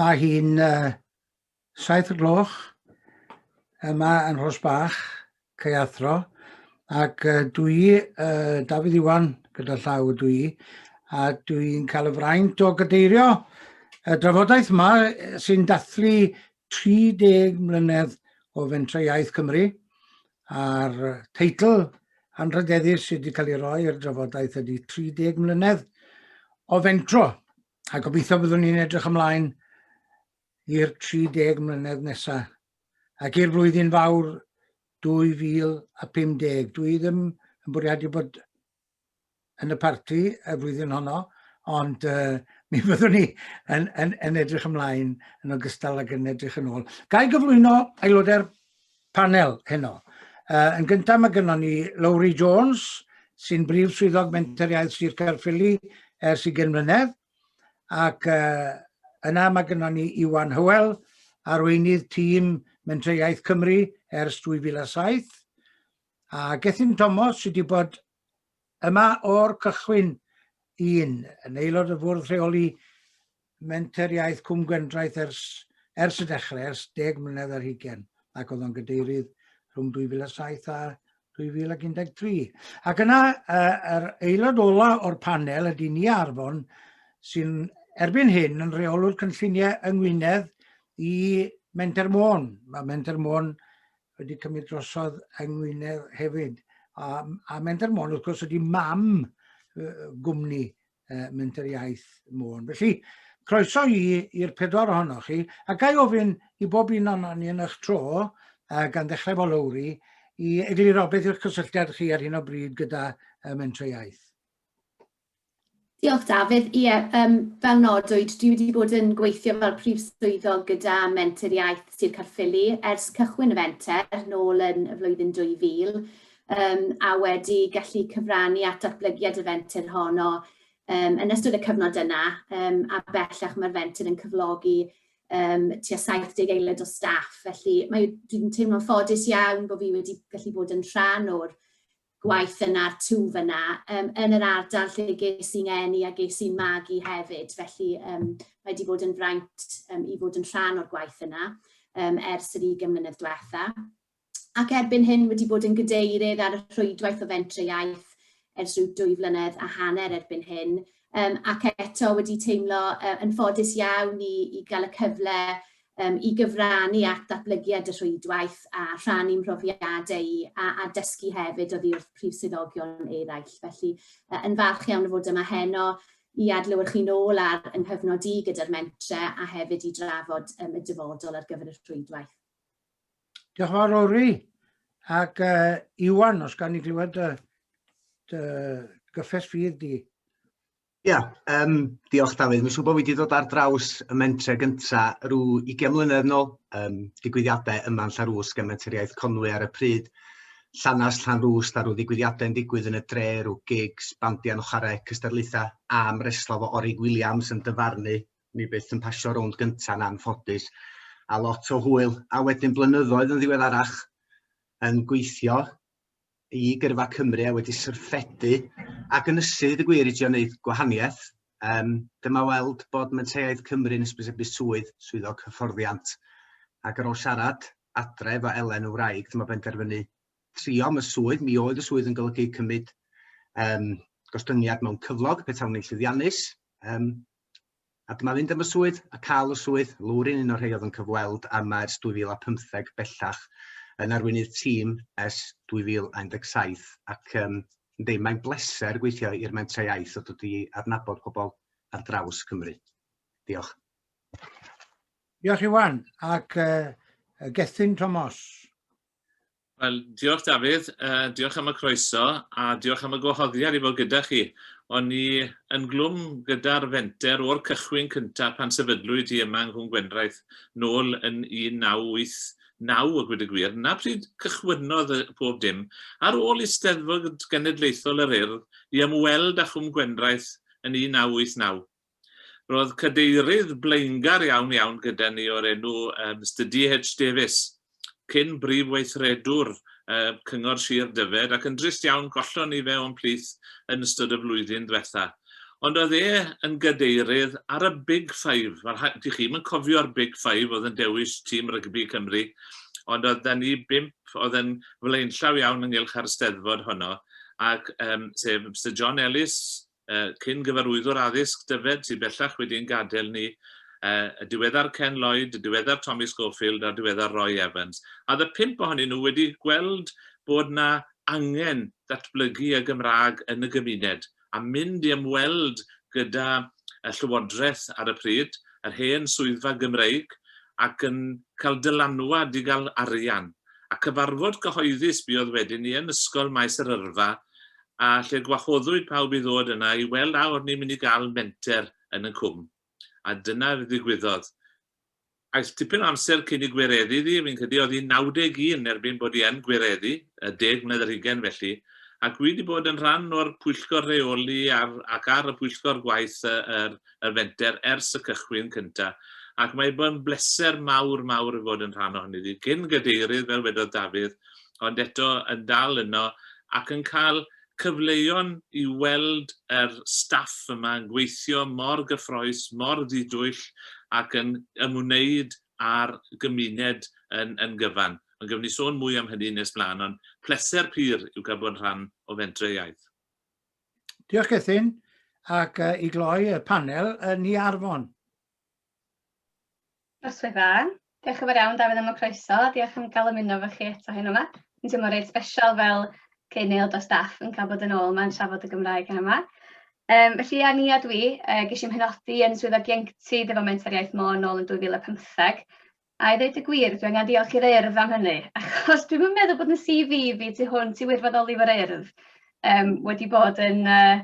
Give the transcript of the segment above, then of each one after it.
Mae hi'n uh, 7 y gloch yma yn Rhos Bach, Caeathro, ac uh, dwi, uh, Dafydd Iwan, gyda llaw dwi, a dwi'n cael y fraint o gadeirio y drafodaeth yma sy'n dathlu 30 mlynedd o Fentrau Iaith Cymru, a'r teitl anrhydeddus sydd wedi cael ei roi i'r drafodaeth ydy 30 mlynedd o fentro. A gobeithio byddwn ni'n edrych ymlaen i'r 30 mlynedd nesaf ac i'r flwyddyn fawr 2050. Dwi ddim yn bwriadu bod yn y parti y flwyddyn honno, ond uh, mi fyddwn ni yn, yn, yn edrych ymlaen yn ogystal ag yn edrych yn ôl. Ga i gyflwyno aelodau'r panel heno. Uh, yn gyntaf mae gennon ni Lowri Jones, sy'n brif swyddog Menter Iaith Sir Caerffili ers 20 mlynedd, ac uh, yna mae gennon ni Iwan Hywel, arweinydd tîm Menter Iaith Cymru ers 2007, a Gethin Thomas sydd wedi bod yma o'r cychwyn un, yn aelod y fwrdd rheoli Menter Iaith Cwm Gwendraeth ers, ers y dechrau, ers 10 mlynedd ar hugain, ac oedd o'n gadeirydd rhwng 2007 a 2013. Ac yna, uh, yr aelod ola o'r panel ydy Nia Arfon, sy'n erbyn hyn yn rheolwr cynlluniau yng Ngwynedd i Menter Môn. Mae Menter Môn wedi cymryd drosodd yng Ngwynedd hefyd. A, a Menter Môn, wrth gwrs, ydy mam uh, gwmni uh, Menter Iaith Môn. Felly, croeso i i'r pedwar ohonoch chi, a ga i ofyn i bob un ohono ni yn eich tro, uh, gan ddechrau efo Lowri, i egluro beth yw'ch cysylltiad chi ar hyn o bryd gyda uh, Menter Iaith. Diolch Dafydd. Ie, um, fel nodwyd, dwi wedi bod yn gweithio fel prif swyddog gyda Menter Iaith Sir Caerffili ers cychwyn y fenter nôl yn y flwyddyn 2000, um, a wedi gallu cyfrannu at datblygiad y fenter honno um, yn ystod y cyfnod yna, um, a bellach mae'r fenter yn cyflogi um, tua 70 aelod o staff. Felly mae, dwi'n teimlo'n ffodus iawn bod fi wedi gallu bod yn rhan o'r gwaith yna'r twf yna, um, yn yr ardal lle ges i'n eni a ges i'n magu hefyd. Felly um, mae wedi bod yn fraint um, i fod yn rhan o'r gwaith yna um, ers yr 20 mlynedd diwetha. Ac erbyn hyn wedi bod yn gadeirydd ar y rhwydwaith o fentrau iaith ers rhyw dwy flynedd a hanner erbyn hyn. Um, ac eto wedi teimlo uh, yn ffodus iawn i, i gael y cyfle um, i gyfrannu at ddatblygiad y rhwydwaith a rhannu mhrofiadau i a, a dysgu hefyd oddi wrth prif swyddogion eraill. Felly, uh, yn falch iawn o fod yma heno i adlewyrchu nôl ar yng nghyfnod i gyda'r mentre a hefyd i drafod um, y dyfodol ar gyfer y rhwydwaith. Diolch yn fawr, Lowri. Ac uh, Iwan, os gan i glywed dy, dy gyffes ffydd di. Ia, um, diolch Dafydd. Mae'n siŵr bod fi wedi dod ar draws y mentre gynta rhyw 20 mlynedd nôl. Um, digwyddiadau yma yn Llanrwst gan Menter Iaith Conwy ar y pryd. Llanas Llanrwst a rhyw ddigwyddiadau yn digwydd yn y dre, rhyw gigs, bandiau yn chwarae, cystadlaethau am reslo fo Orig Williams yn dyfarnu. Ni byth yn pasio rownd gynta'n anffodus. A lot o hwyl. A wedyn blynyddoedd yn ddiweddarach yn gweithio i Gyrfa Cymru a wedi syrffedu ac yn ysu y gwir i drio wneud gwahaniaeth. Um, dyma weld bod Menter Iaith Cymru yn hysbysebu swydd, swyddog hyfforddiant. Ac ar ôl siarad adre efo Elen y wraig, dyma benderfynu trio am y swydd. Mi oedd y swydd yn golygu cymryd um, gostyngiad mewn cyflog petawn ni'n llwyddiannus. Um, A dyma fynd am y swydd a cael y swydd. Lowri'n un o'r rhai oedd yn cyfweld yma ers 2015 bellach yn arweinydd tîm ers 2017 ac um, yndi, mae'n bleser gweithio i'r Mentrau Iaith o dod i adnabod pobl ar draws Cymru. Diolch. Diolch Iwan ac uh, Gethin Thomas. Wel, diolch Dafydd, uh, diolch am y croeso a diolch am y gwahoddiad i fod gyda chi. O'n i yn glwm gyda'r fenter o'r cychwyn cyntaf pan sefydlwyd hi yma yng Nghwm Gwendraeth nôl yn 1989 a gwyd y gwir. Na pryd cychwynnodd y pob dim. Ar ôl Eisteddfod Genedlaethol yr Urdd i ymweld â Chwm Gwendraeth yn 1989. Roedd cadeirydd blaengar iawn iawn gyda ni o'r enw uh, Mister D.H. Davies, cyn brif weithredwr uh, Cyngor Sir Dyfed, ac yn drist iawn gollon ni fe o'n plith yn ystod y flwyddyn ddiwetha. Ond oedd e yn gadeirydd ar y Big Five. Mae'r rhai, dych chi'm yn cofio'r Big Five oedd yn dewis tîm rygbi Cymru, ond oedd da ni bump oedd yn flaenllaw iawn ynghylch ar y Steddfod honno, ac um, sef Mr John Ellis, uh, cyn gyfarwyddwr addysg Dyfed, sydd bellach wedi'n gadael ni, uh, y diweddar Ken Lloyd, y diweddar Tommy Schofield a'r diweddar Roy Evans. A y pump ohonyn nhw wedi gweld bod na angen datblygu y Gymraeg yn y gymuned a mynd i ymweld gyda y Llywodraeth ar y pryd, yr hen swyddfa Gymreig, ac yn cael dylanwad i gael arian. A cyfarfod cyhoeddus buodd wedyn ni yn Ysgol Maes yr Yrfa, a lle gwahoddwyd pawb i ddod yna i weld a o'n ni'n mynd i gael menter yn y cwm. A dyna ddigwyddodd. Aeth tipyn o amser cyn i gwireddu iddi, fi'n credu oedd hi'n 91 erbyn bod hi yn gwireddu, y deg mlynedd ar hugain felly, ac wi wedi bod yn rhan o'r pwyllgor rheoli ar, ac ar y pwyllgor gwaith y, yr, y fenter ers y cychwyn cynta, ac mae bod yn bleser mawr, mawr i fod yn rhan ohoni ddi. Cyn gadeirydd, fel wedodd Dafydd, ond eto yn dal yno ac yn cael cyfleon i weld yr staff yma yn gweithio mor gyffroes, mor ddidwyll ac yn ymwneud â'r gymuned yn, yn gyfan. Ond gafon ni sôn mwy am hynny nes mlaen, ond pleser pur yw cael bod yn rhan o Fentre Iaith. Diolch Gethin, ac uh, i gloi y panel, uh, ni Arfon. Noswaith dda. Diolch yn fawr iawn Dafydd am y croeso, a diolch am gael ymuno efo chi eto heno yma. Dwi'n teimlo reit special fel cyn aelod o staff yn cael bod yn ôl yma yn trafod y Gymraeg heno yma. Um, felly, ia, ni a dwi, uh, ges i'm hynodi yn swyddog ieuenctid efo Menter Iaith Môn nôl yn 2015. A i ddeud y gwir, dwi angen diolch i'r Urdd am hynny, achos dwi'm yn meddwl bod yn CV fi tu hwnt i wirfoddoli fo'r Urdd um, wedi bod yn uh,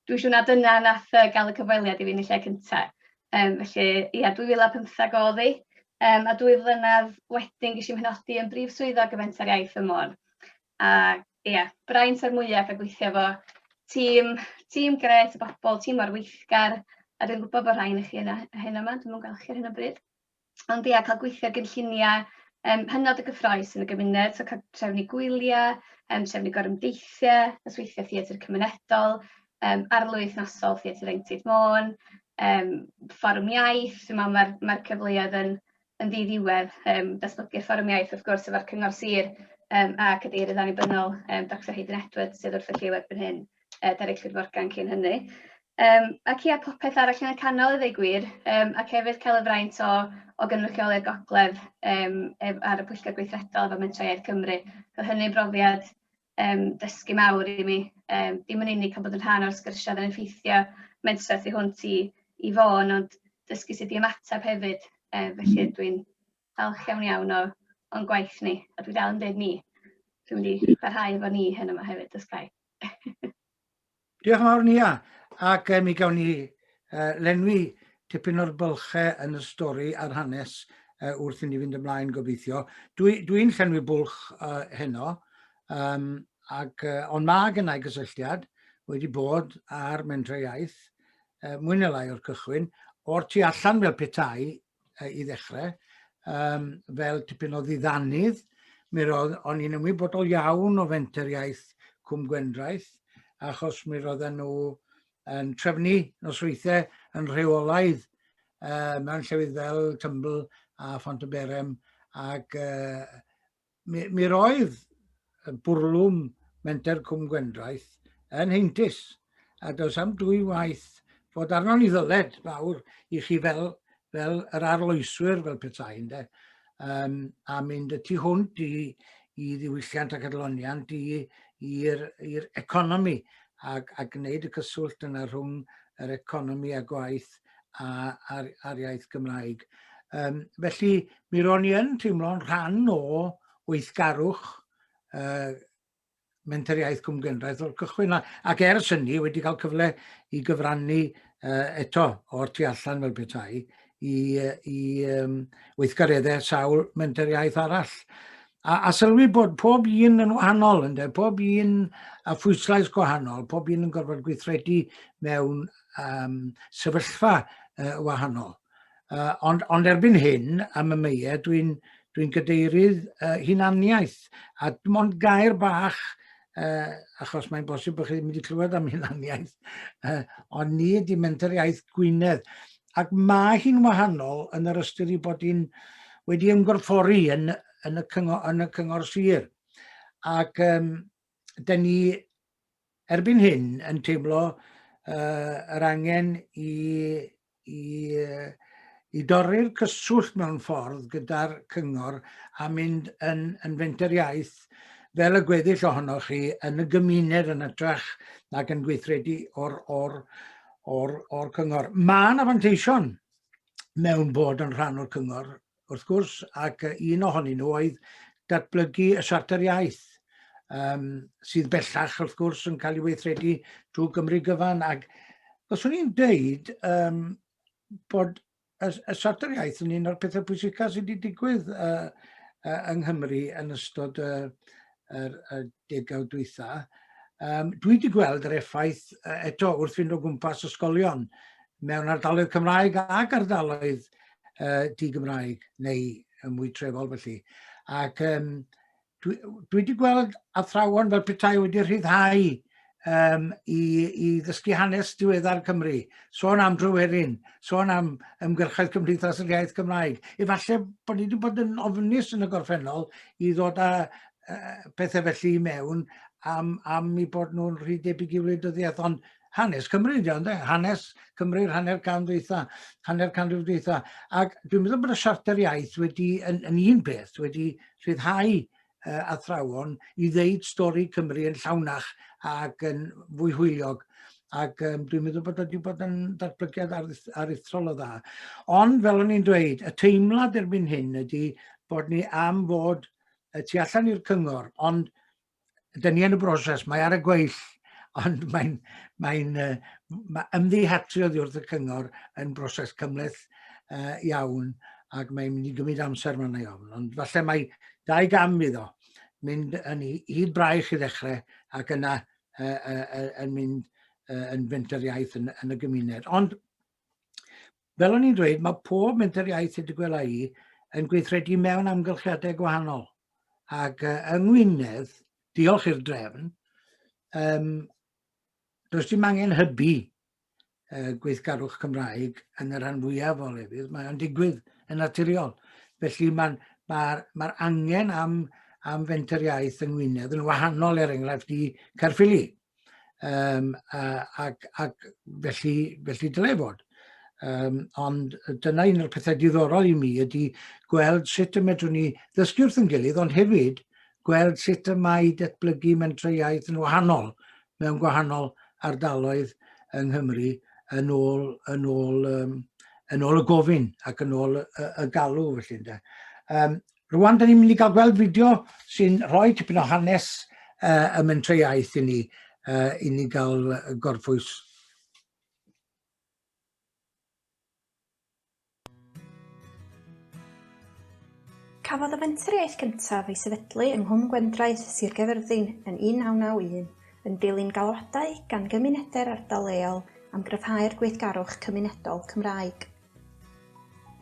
Dwi'n siŵr na dyna nath uh, gael y cyfweliad i fi yn y lle cyntaf. Um, felly, ia, 2015 oedd hi. Um, a dwy flynedd wedyn ges i'n penodi yn brif swyddog y Fenter Iaith ym Môn. A ia, braint o'r mwyaf a gweithio efo tîm, tîm gret o bobl, tîm mor weithgar, a dwi'n gwybod bod rhai yn chi yna hyn yma, dwi'n mwyn gweld chi ar hyn o bryd. Ond ia, cael gweithio ar gynlluniau um, hynod o gyffroes yn y gymuned, so cael trefnu gwyliau, um, trefnu gorymdeithiau, nosweithiau theatr cymunedol, um, arlwy wythnosol Theatr Ieuenctid Môn, um, fforwm iaith, dwi'n meddwl mae'r mae cyfleoedd yn, yn ddiddiwedd, um, datblygu'r fforwm iaith wrth gwrs efo'r Cyngor Sir um, a cadeirydd annibynnol um, Dr Hayden Edwards sydd wrth y llyw erbyn hyn. uh, Derek Llwyd Morgan cyn hynny. Um, ac ia, popeth arall yn y canol i ddweud gwir, um, ac hefyd cael y fraint o, o gynrychioli'r gogledd um, ar y pwyllgor gweithredol efo Mentrau Iaith Cymru. Roedd hynny'n brofiad um, dysgu mawr i mi. Um, dim yn unig cael bod yn rhan o'r sgyrsiau oedd yn effeithio mentrau tu hwnt i, i fôn, ond dysgu sut i ymateb hefyd. Um, felly dwi'n falch iawn iawn o, o'n gwaith ni, a dwi dal yn dweud ni. Dwi'n mynd i barhau efo ni hyn yma hefyd, os gai. Diolch yn fawr Nia, ac um, mi gawn ni uh, lenwi tipyn o'r bylchau yn y stori a'r hanes uh, wrth i ni fynd ymlaen gobeithio. Dwi'n dwi, dwi llenwi bwlch uh, heno, um, ac, uh, ond mae gennau gysylltiad wedi bod ar Mentrau Iaith, uh, mwy neu lai o'r cychwyn, o'r tu allan fel petai i ddechrau, um, fel tipyn o ddiddanydd. Mi roedd, o'n i'n ymwybodol iawn o fenter iaith Cwm Gwendraeth, achos mi roedden nhw yn trefnu nosweithiau yn rheolaidd uh, mewn llefydd fel Tymbl a Phontyberem ac uh, mi, mi roedd bwrlwm Menter Cwm Gwendraeth yn heintus, a does am dwy waith fod arnon ni ddyled fawr i chi fel, fel yr arloeswyr fel petai, ynde? Um, a mynd y tu hwnt i, i ddiwylliant ac adloniant i'r economi ac, a gwneud y cyswllt yna rhwng yr economi a gwaith a, a'r, a'r iaith Gymraeg. Um, felly, mi ro'n i yn teimlo'n rhan o weithgarwch uh, Menter Iaith Cwm Gwendraeth o'r cychwyn, ac ers hynny wedi cael cyfle i gyfrannu uh, eto o'r tu allan fel petai i, i um, weithgareddau sawl Menter Iaith arall. A, a sylwi bod pob un yn wahanol, ynde? Pob un a phwyslais gwahanol, pob un yn gorfod gweithredu mewn um, sefyllfa uh, wahanol. Uh, ond, ond erbyn hyn, am y meie, dwi'n dwi, gadeirydd uh, hunaniaeth, a dim ond gair bach achos mae'n bosib bod chi ddim wedi clywed am hunaniaeth, ond ni ydy Menter Iaith Gwynedd. Ac mae hi'n wahanol yn yr ystyr i bod hi'n wedi ymgorffori yn, yn, y, cyngor, yn y cyngor sir. Ac um, dyn ni erbyn hyn yn teimlo uh, yr angen i, i, i dorri'r cyswllt mewn ffordd gyda'r cyngor a mynd yn, yn fenter iaith fel y gweddill ohonoch chi yn y gymuned yn hytrach nag yn gweithredu o'r, or, or, or cyngor. Mae yna fanteision mewn bod yn rhan o'r cyngor wrth gwrs, ac un ohonyn nhw oedd datblygu y siarter iaith, um, sydd bellach, wrth gwrs, yn cael ei weithredu drwy Gymru gyfan. Ac os o'n i'n deud um, bod y, y siarter iaith yn un o'r pethau pwysicaf sydd wedi digwydd uh, uh, yng Nghymru yn ystod y, yr, y degawd dwytha, um, dwi wedi gweld yr effaith eto wrth fynd o gwmpas ysgolion mewn ardaloedd Cymraeg ac ardaloedd uh, di-Gymraeg neu y mwy trefol felly. Ac um, dwi, dwi wedi gweld athrawon fel petai wedi rhyddhau um, i, i ddysgu hanes diweddar Cymru, sôn am Dryweryn, sôn am ymgyrchoedd Cymdeithas yr Iaith Gymraeg. Efallai bod ni wedi bod yn ofnus yn y gorffennol i ddod â uh, pethau felly i mewn am, am i bod nhw'n rhy debyg i wleidyddiaeth, ond hanes Cymru ydi o, ynde? Hanes Cymru'r hanner can dwytha, hanner canrif dwytha. Ac dwi'n meddwl bod y siarter iaith wedi, yn, yn un peth, wedi rhyddhau uh, athrawon i ddeud stori Cymru yn llawnach ac yn fwy hwyliog. Ac um, dwi'n meddwl bod wedi bod yn datblygiad aruthrol o dda. Ond, fel o'n i'n dweud, y teimlad erbyn hyn ydy bod ni am fod y tu allan i'r cyngor, ond dyn ni yn y broses, mae ar y gweill, ond mae'n mae mae ymddihatru oddi wrth y cyngor yn broses cymhleth uh, iawn ac mae'n mynd i gymryd amser mae'n ei ofn. Ond falle mae dau gam iddo, mynd yn hyd braich i ddechrau ac yna uh, uh, uh, yn mynd uh, yn fenter iaith yn, yn y gymuned. Ond fel o'n i'n dweud, mae pob menter iaith hyd y gwela i yn gweithredu mewn amgylchiadau gwahanol. Ac uh, yng Ngwynedd, diolch i'r drefn, um, does dim angen hybu uh, gweithgarwch Cymraeg yn y rhan fwyaf o lefydd, mae o'n digwydd yn naturiol. Felly mae'r mae, mae angen am, am fenter iaith yng Ngwynedd yn wahanol er enghraifft i Caerffili. Um, ac, ac felly, felly dylai fod. Um, ond dyna un o'r pethau diddorol i mi ydy gweld sut y medrwn ni ddysgu wrth yn gilydd, ond hefyd gweld sut y mae datblygu mentrau iaith yn wahanol mewn gwahanol ardaloedd yng Nghymru yn ôl, yn ôl, um, yn ôl y gofyn ac yn ôl y, y galw felly. Ynde. Um, Rwan, da ni'n mynd i gael gweld fideo sy'n rhoi tipyn o hanes uh, y mentrau iaith i ni, uh, i ni gael gorffwys. Cafodd y fenter iaith gyntaf ei sefydlu yng Nghwm Gwendraeth, Sir Gaerfyrddin yn 1991 yn dilyn galwadau gan gymunedau'r ardal leol am gryfhau'r gweithgarwch cymunedol Cymraeg.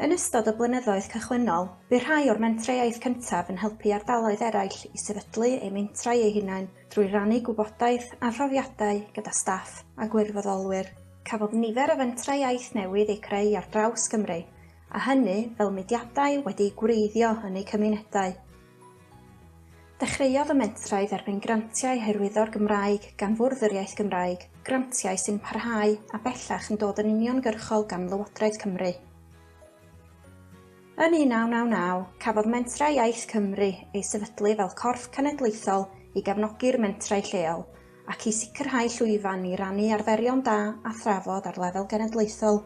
Yn ystod y blynyddoedd cychwynnol, bu rhai o'r mentrau iaith cyntaf yn helpu ardaloedd eraill i sefydlu eu mentrau eu hunain drwy rannu gwybodaeth a phrofiadau gyda staff a gwirfoddolwyr. Cafodd nifer o fentrau iaith newydd eu creu ar draws Gymru, a hynny fel mudiadau wedi'u gwreiddio yn eu cymunedau. Dechreuodd y mentrau dderbyn grantiau hyrwyddo'r Gymraeg gan Fwrdd yr Iaith Gymraeg, grantiau sy'n parhau a bellach yn dod yn uniongyrchol gan Lywodraeth Cymru. Yn 1999, cafodd Mentrau Iaith Cymru ei sefydlu fel corff cenedlaethol i gefnogi'r mentrau lleol ac i sicrhau llwyfan i rannu arferion da a thrafod ar lefel genedlaethol.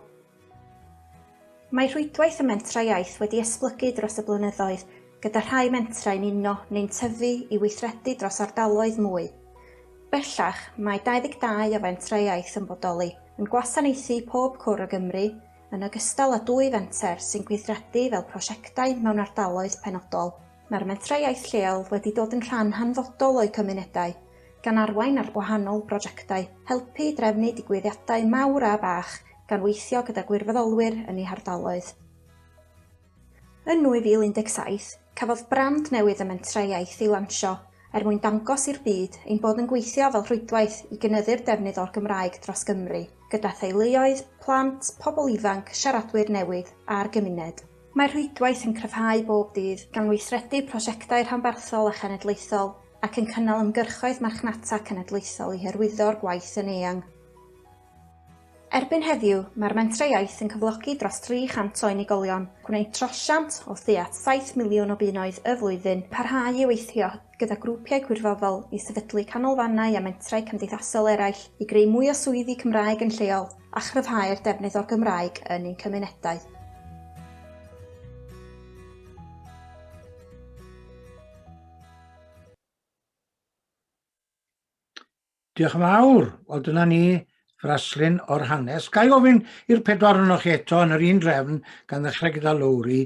Mae rhwydwaith y Mentrau Iaith wedi esblygu dros y blynyddoedd, gyda rhai mentrau'n uno neu'n tyfu i weithredu dros ardaloedd mwy. Bellach, mae 22 o Fentrau Iaith yn bodoli, yn gwasanaethu pob cwr o Gymru, yn ogystal â dwy fenter sy'n gweithredu fel prosiectau mewn ardaloedd penodol. Mae'r Mentrau Iaith lleol wedi dod yn rhan hanfodol o'u cymunedau, gan arwain ar wahanol brojectau, helpu i drefnu digwyddiadau mawr a bach, gan weithio gyda gwirfoddolwyr yn eu hardaloedd. Yn 2017, cafodd brand newydd y Mentrau Iaith ei lansio, er mwyn dangos i'r byd ein bod yn gweithio fel rhwydwaith i gynyddu'r defnydd o'r Gymraeg dros Gymru, gyda theuluoedd, plant, pobl ifanc, siaradwyr newydd a'r gymuned. Mae'r rhwydwaith yn cryfhau bob dydd, gan weithredu prosiectau rhanbarthol a chenedlaethol ac yn cynnal ymgyrchoedd marchnata cenedlaethol i hyrwyddo'r gwaith yn eang. Erbyn heddiw, mae'r Mentrau Iaith yn cyflogi dros 300 o unigolion, gwneud trosiant o thua 7 miliwn o bunnoedd y flwyddyn, parhau i weithio gyda grwpiau gwirfoddol i sefydlu canolfannau a mentrau cymdeithasol eraill i greu mwy o swyddi Cymraeg yn lleol a chryfhau'r defnydd o'r Gymraeg yn ein cymunedau. Diolch yn fawr. Wel, dyna ni fraslun o'r hanes. Ga i ofyn i'r pedwar ohonoch chi eto yn yr un drefn, gan ddechrau gyda Lowri,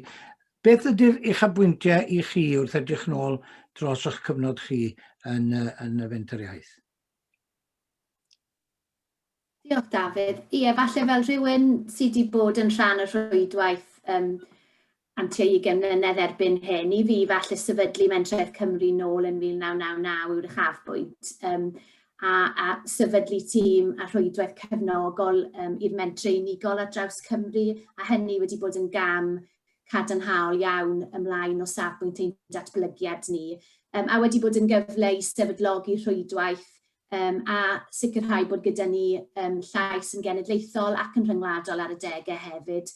beth ydy'r uchafbwyntiau i chi wrth edrych nôl dros eich cyfnod chi yn, yn y Fenter Iaith? Diolch Dafydd. Ie, falle fel rhywun sydd wedi bod yn rhan o'r rhwydwaith um, am tua 20 mlynedd erbyn hyn, i fi falle sefydlu Mentrau Iaith Cymru nôl yn 1999 yw'r uchafbwynt, um, a, a sefydlu tîm a rhwydwaith cefnogol um, i'r mentrau unigol ar draws Cymru, a hynny wedi bod yn gam cadarnhaol iawn ymlaen o safbwynt ein datblygiad ni, um, a wedi bod yn gyfle i sefydlogi rhwydwaith um, a sicrhau bod gyda ni um, llais yn genedlaethol ac yn rhyngwladol ar adegau hefyd,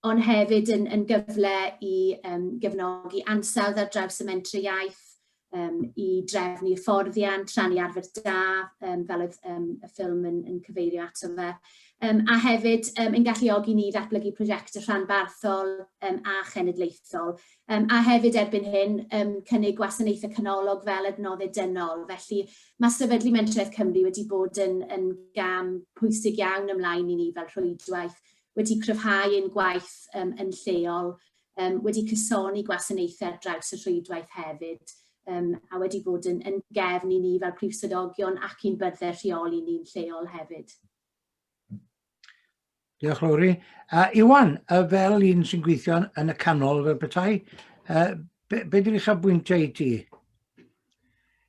ond hefyd yn, yn gyfle i um, gefnogi ansawdd ar draws y mentrau iaith, um, i drefnu hyfforddiant, rhannu arfer da, um, fel oedd um, y ffilm yn, yn cyfeirio ato fe. Um, a hefyd um, yn galluogi ni ddatblygu prosiectau rhanbarthol um, a chenedlaethol. Um, a hefyd erbyn hyn, um, cynnig gwasanaethau canolog fel adnoddau dynol. Felly mae sefydlu Mentrau Iaith Cymru wedi bod yn, yn gam pwysig iawn ymlaen i ni fel rhwydwaith, wedi cryfhau ein gwaith um, yn lleol, um, wedi cysoni gwasanaethau ar draws y rhwydwaith hefyd, um, a wedi bod yn, yn gefn i ni fel prif swyddogion ac i'n byrddau rheoli ni'n lleol hefyd. Diolch, Lowri. Uh, Iwan, uh, fel un sy'n gweithio yn y canol fel petai, uh, be, be di'r uchafbwyntiau i ti?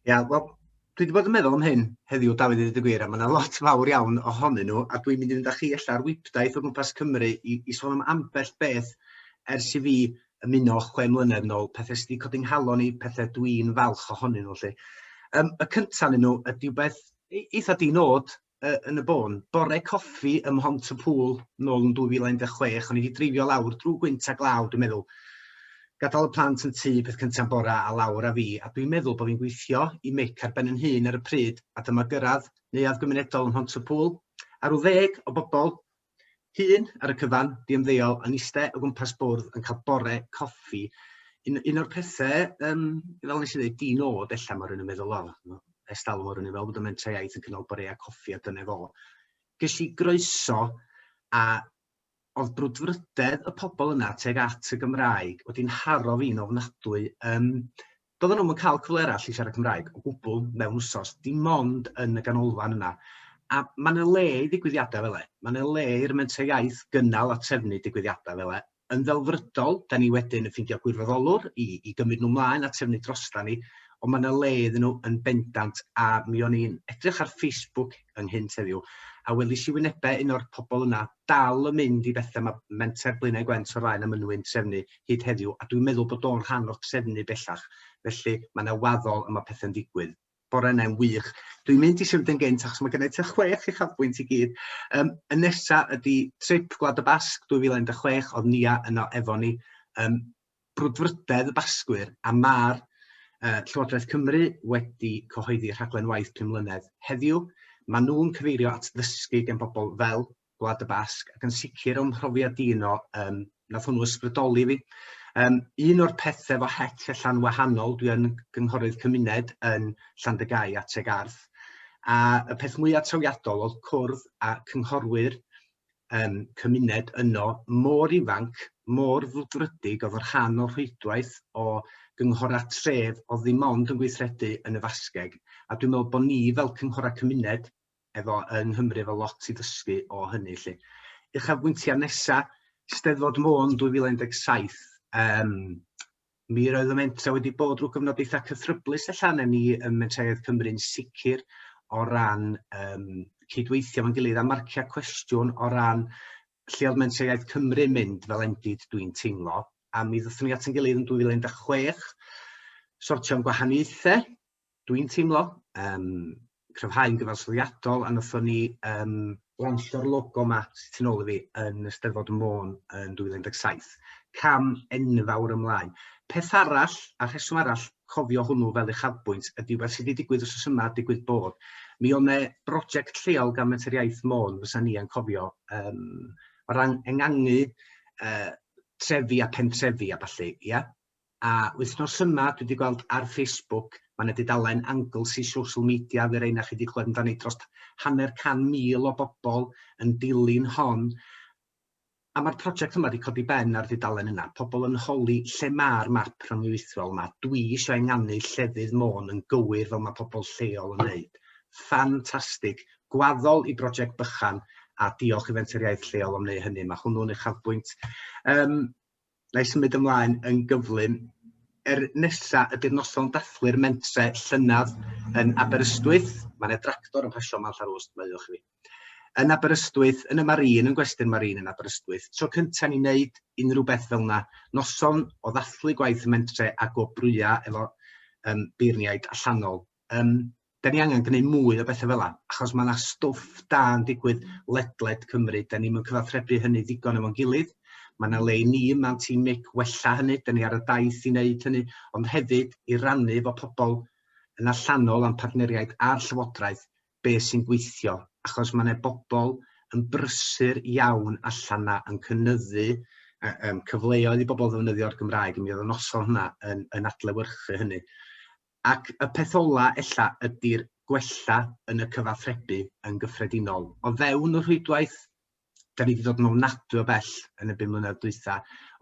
Ia, wel, dwi wedi bod yn meddwl am hyn heddiw, Dafydd, i ddweud y gwir, a mae yna lot fawr iawn ohonyn nhw, a dwi'n mynd i fynd â chi ella ar wibdaith o gwmpas Cymru i, i sôn am ambell beth ers i fi ymuno chwe mlynedd nôl, pethau sydd wedi codi nghalon i, pethau dwi'n falch ohonyn nhw. Lly. Um, y cyntaf nhw ydy beth eitha di nod, uh, yn y bôn, bore coffi ym Mhont-y-pŵl nôl yn 2016, o'n i wedi dreifio lawr drwy gwynt a glaw, dwi'n meddwl. Gadael y plant yn tŷ peth cyntaf bora a lawr a fi, a dwi'n meddwl bod fi'n gweithio i Mick ar ben yn hun ar y pryd, a dyma gyrraedd neuadd gymunedol ym Mhont-y-pŵl, a rhyw ddeg o bobl Hun ar y cyfan, 'di ymddeol, yn iste o gwmpas bwrdd yn cael bore coffi. Un, un o'r pethau, um, fel nes i ddweud, di nod ella mae rhywun yn meddwl, o, ers talwm mae rhywun yn fel bod y mentrau iaith yn cynnal boreau coffi a dyna fo. Ges i groeso a oedd brwdfrydedd y pobl yna tuag at y Gymraeg wedi'n haro fi'n ofnadwy. Um, Doedden nhw'm yn cael cyfle arall i siarad Cymraeg o gwbl mewn wsos, dim ond yn y ganolfan yna. A mae yna le i ddigwyddiadau fel e. Mae yna le i'r Menter Iaith gynnal a trefnu digwyddiadau fel e. Yn ddelfrydol, da ni wedyn yn ffeindio gwirfoddolwr i, i gymryd nhw mlaen a trefnu drosta ni, ond mae yna le iddyn nhw yn bendant a mi o'n i'n edrych ar Facebook ynghynt heddiw a welis i wynebau un o'r pobl yna dal yn mynd i bethau mae Menter Blaenau Gwent o'r Faen a Mynwy'n trefnu hyd heddiw, a dwi'n meddwl bod o'n rhan o'r trefnu bellach. Felly mae yna waddol a mae pethau'n digwydd. Bore yna'n wych. Dwi'n mynd i symud yn gynt achos mae gennau tua chwech uchafbwynt i gyd. Um, y nesa ydy trip Gwlad y Basg 2016, oedd Nia yno efo ni. Um, brwdfrydedd y Basgwyr a mae'r uh, Llywodraeth Cymru wedi cyhoeddi rhaglen waith pum mlynedd heddiw. Maen nhw'n cyfeirio at ddysgu gen bobl fel Gwlad y Basg, ac yn sicr o'm mhrofiad i yno, um, nath hwnnw ysbrydoli fi. Um, un o'r pethau efo het allan wahanol, dwi yn gynghorydd cymuned yn Llandygái a Tregarth, a y peth mwyaf trawiadol oedd cwrdd â cynghorwyr um, cymuned yno mor ifanc, mor frwdfrydig, oedd yn rhan o'r rhwydwaith o gynghorau tref oedd ddim ond yn gweithredu yn y Fasgeg. A dwi'n meddwl bod ni fel cynghorau cymuned efo yng Nghymru efo lot i ddysgu o hynny 'lly. Uchafbwyntiau nesa, Steddfod Môn 2017. Um, Mi roedd y mentrau wedi bod drwy gyfnod eitha cythryblus allan yn ni ym Menter Iaith Cymru'n sicr o ran um, cydweithio fo'n gilydd a marciau cwestiwn o ran lle oedd Menter Iaith Cymru'n mynd fel endid dwi'n teimlo. A mi ddothon ni at ein gilydd yn 2016, sortio'n gwahaniaethau, dwi'n teimlo, um, cryfhau'n gyfansoddiadol, a wnaethon ni um, lansio'r logo yma sydd tu nôl i fi yn Eisteddfod Môn yn 2017. Cam enfawr ymlaen. Peth arall, a rheswm arall cofio hwnnw fel uchafbwynt, ydy beth sydd wedi digwydd wrth yma, digwydd bod. Mi oedd yna brosiect lleol gan Menter Iaith Môn, fysa ni yn cofio, um, o ran engangu uh, trefi a pentrefi a ballu, ia? A wythnos yma dwi 'di gweld ar Facebook, mae 'na dudalen Anglesey Social Media, fe rei na chi 'di clywed amdani, dros 500,000 o bobl yn dilyn hon. A mae'r prosiect yma wedi codi ben ar dudalen yna. Pobl yn holi lle mae'r map rhyngweithiol yma. Dwi eisiau ynganu llefydd Môn yn gywir fel mae pobl lleol yn wneud. Ffantastig. Gwaddol i brosiect bychan a diolch i Fenter Iaith lleol am wneud hynny. Mae hwnnw'n uchafbwynt. Um, Na i symud ymlaen yn gyflym. Er nesa ydy'r noson dathlu'r mentre llynedd yn Aberystwyth. Mae yna dractor yn pasio ma'n Llanrwst, maddeuwch i fi. Yn Aberystwyth, yn y Marine, yn Gwesty'r Marine yn Aberystwyth. Tro cyntaf ni'n neud unrhyw beth fel yna. Noson o ddathlu gwaith y mentre a gwobrwya efo um, beirniaid allanol. Um, da ni angen gwneud mwy o bethau fel 'na, achos mae yna stwff da yn digwydd ledled Cymru. Da ni'm yn cyfathrebu hynny ddigon efo'n gilydd. Mae yna le i ni yma'n Tîm Mic wella hynny, da ni ar y daith i wneud hynny, ond hefyd i rannu efo pobl yn allanol a'n partneriaid a'r Llywodraeth be sy'n gweithio, achos mae yna bobl yn brysur iawn allan 'na yn cynyddu um, cyfleoedd i bobl ddefnyddio'r Gymraeg, mi oedd y noson hwnna yn, yn adlewyrchu hynny. Ac y peth ola ella ydy'r gwella yn y cyfathrebu yn gyffredinol. O fewn y rhwydwaith, da ni wedi dod yn ofnadwy o bell yn y bum mlynedd dwytha,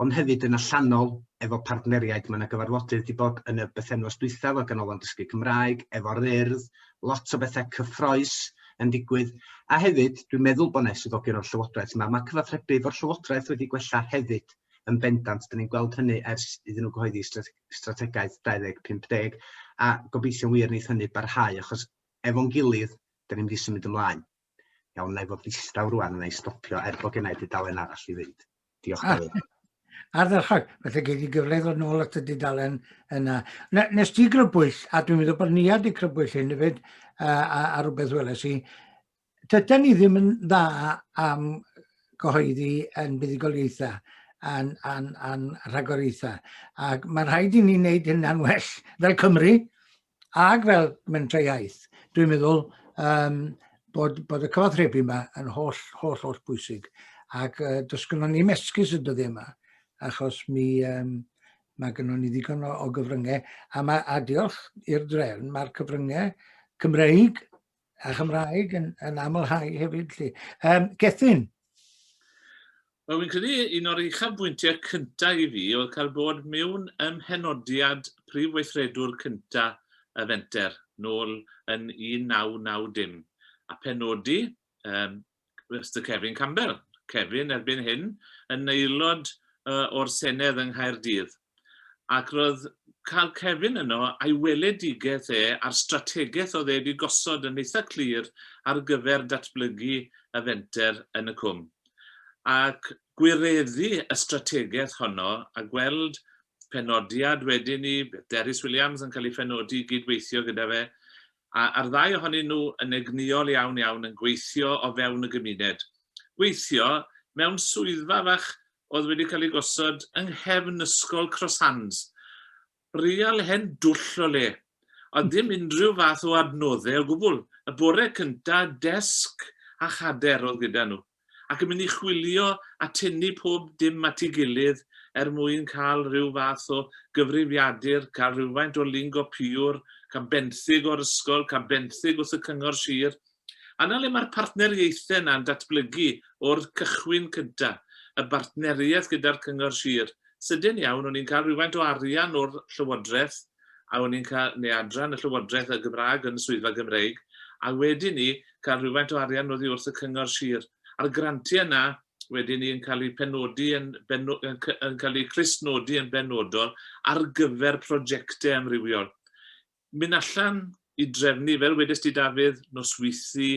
ond hefyd yn allanol efo partneriaid. Mae yna gyfarfodydd wedi bod yn y bythefnos dwytha efo Ganolfan Dysgu Cymraeg, efo'r Urdd, lot o bethau cyffroes yn digwydd. A hefyd, dwi'n meddwl bod yna swyddogion o'r Llywodraeth yma, mae cyfathrebu efo'r Llywodraeth wedi gwella hefyd yn bendant. Da ni'n gweld hynny ers iddyn nhw gyhoeddi strategaeth 2050, a gobeithio'n wir wneith hynny barhau, achos efo'n gilydd, da ni'n mynd i symud ymlaen. Iawn, na i fod ddistaw rwan, na i stopio er bod gennau dudalen arall i fynd. Diolch, ah, Dafydd. Ardderchog, felly gei di gyfle i ddod nôl at y dudalen yna. Nes ti grybwyll, a dwi'n meddwl bod Nia wedi crybwyll hyn hefyd, a, a, a rhywbeth weles i, Dydan ni ddim yn dda am gyhoeddi yn buddugoliaethau a'n, a'n, a'n rhagoriaethau. Ac mae'n rhaid i ni wneud hynna'n well fel Cymru ac fel Mentrau Iaith. Dwi'n meddwl um, bod, bod y cyfathrebu yma yn holl, holl, holl bwysig. Ac uh, does gynnon ni'm esgus y dyddiau yma, achos mi, um, mae gynnon ni ddigon o, o gyfryngau, a, mae, a diolch i'r drefn, mae'r cyfryngau Cymreig a Chymraeg yn, yn amlhau hefyd. Lly. Um, Gethin? Wel, fi'n credu un o'r uchafbwyntiau cyntaf i fi oedd cael bod mewn ym mhenodiad prif weithredwr cyntaf y fenter nôl yn 1990 a penodi um, Mister Kevin Campbell. Kevin erbyn hyn yn aelod uh, o'r Senedd yng Nghaerdydd. Ac roedd cael Kevin yno a'i weledigaeth e a'r strategaeth oedd e wedi gosod yn eitha clir ar gyfer datblygu y fenter yn y cwm. Ac gwireddu y strategaeth honno a gweld penodiad wedyn i Derys Williams yn cael ei phenodi i gydweithio gyda fe, A, a'r ddau ohonyn nhw yn egnïol iawn iawn yn gweithio o fewn y gymuned. Gweithio mewn swyddfa fach oedd wedi cael ei gosod yng nghefn ysgol Cross Hands. Real hen dwll o le. Oedd dim unrhyw fath o adnoddau o gwbl. Y bore cynta, desg a chader oedd gyda nhw. ac yn mynd i chwilio a tynnu pob dim at ei gilydd er mwyn cael rhyw fath o gyfrifiadur, cael rhywfaint o lungopïwr, cael benthyg o'r ysgol, cael benthyg wrth y cyngor sir. A 'na le mae'r partneriaethau yna'n datblygu o'r cychwyn cyntaf, y bartneriaeth gyda'r cyngor sir. Sydyn iawn, o'n i'n cael rhywfaint o arian o'r Llywodraeth, a o'n i'n cael, neu adran y Llywodraeth y Gymraeg yn y Swyddfa Gymreig, a wedyn ni cael rhywfaint o arian oddi wrth y Cyngor Sir. A'r grantiau yna wedyn ni yn cael eu penodi yn, benno, yn, yn cael eu clustnodi yn benodol ar gyfer prosiectau amrywiol. Mynd allan i drefnu, fel wedes di Dafydd, nosweithu,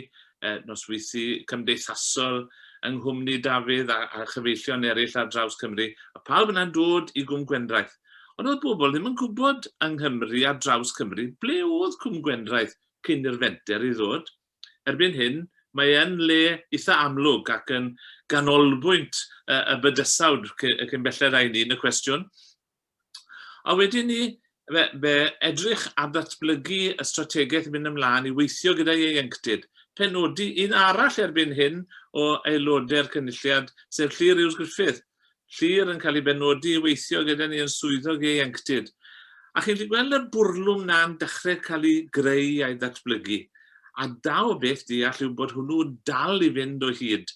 eh, nosweithu cymdeithasol yng nghwmni Dafydd a, a chyfeillion eraill ar draws Cymru, a pawb yna'n dod i Gwm Gwendraeth. Ond oedd bobl ddim yn gwybod yng Nghymru ar draws Cymru ble oedd Cwm Gwendraeth cyn i'r fenter i ddod. Erbyn hyn, mae yn le eitha amlwg ac yn ganolbwynt y, y bydysawd cyn belled â ni yn y cwestiwn. A wedyn ni, fe, fe edrych ar ddatblygu y strategaeth yn mynd ymlaen i weithio gyda ieuenctid. Penodi un arall erbyn hyn o aelodau'r cynulliad, sef Llyr Hughes Griffith. Llyr yn cael ei benodi i weithio gyda ni yn swyddog ieuenctid. A chi'n gallu gweld y bwrlwm na'n dechrau cael ei greu a'i ddatblygu. A da o beth deall yw bod hwnnw dal i fynd o hyd.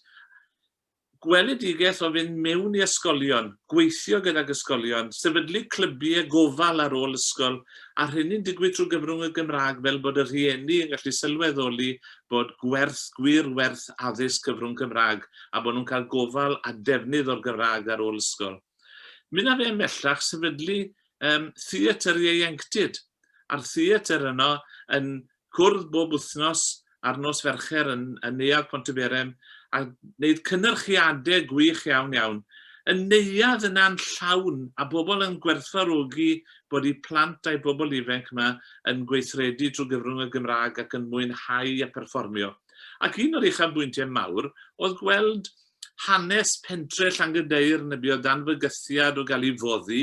Gweledigaeth o fynd mewn i ysgolion, gweithio gydag ysgolion, sefydlu clybiau gofal ar ôl ysgol, a'r rheini'n digwydd trwy gyfrwng y Gymraeg fel bod y rhieni yn gallu sylweddoli bod gwerth, gwir werth addysg cyfrwng Cymraeg a bod nhw'n cael gofal a defnydd o'r Gymraeg ar ôl ysgol. Mynd â fe ymhellach, sefydlu um, theatr ieuenctid, a'r theatr yno yn cwrdd bob wythnos ar nos Fercher yn, yn Neuadd Pontyberem a wneud cynyrchiadau gwych iawn iawn. Y neuadd yna'n llawn a bobl yn gwerthfawrogi bod eu plant a'u bobl ifanc yma yn gweithredu drwy gyfrwng y Gymraeg ac yn mwynhau a perfformio. Ac un o'r uchafbwyntiau mawr oedd gweld hanes pentre Llangydeyrn y buodd dan fygythiad o gael ei foddi,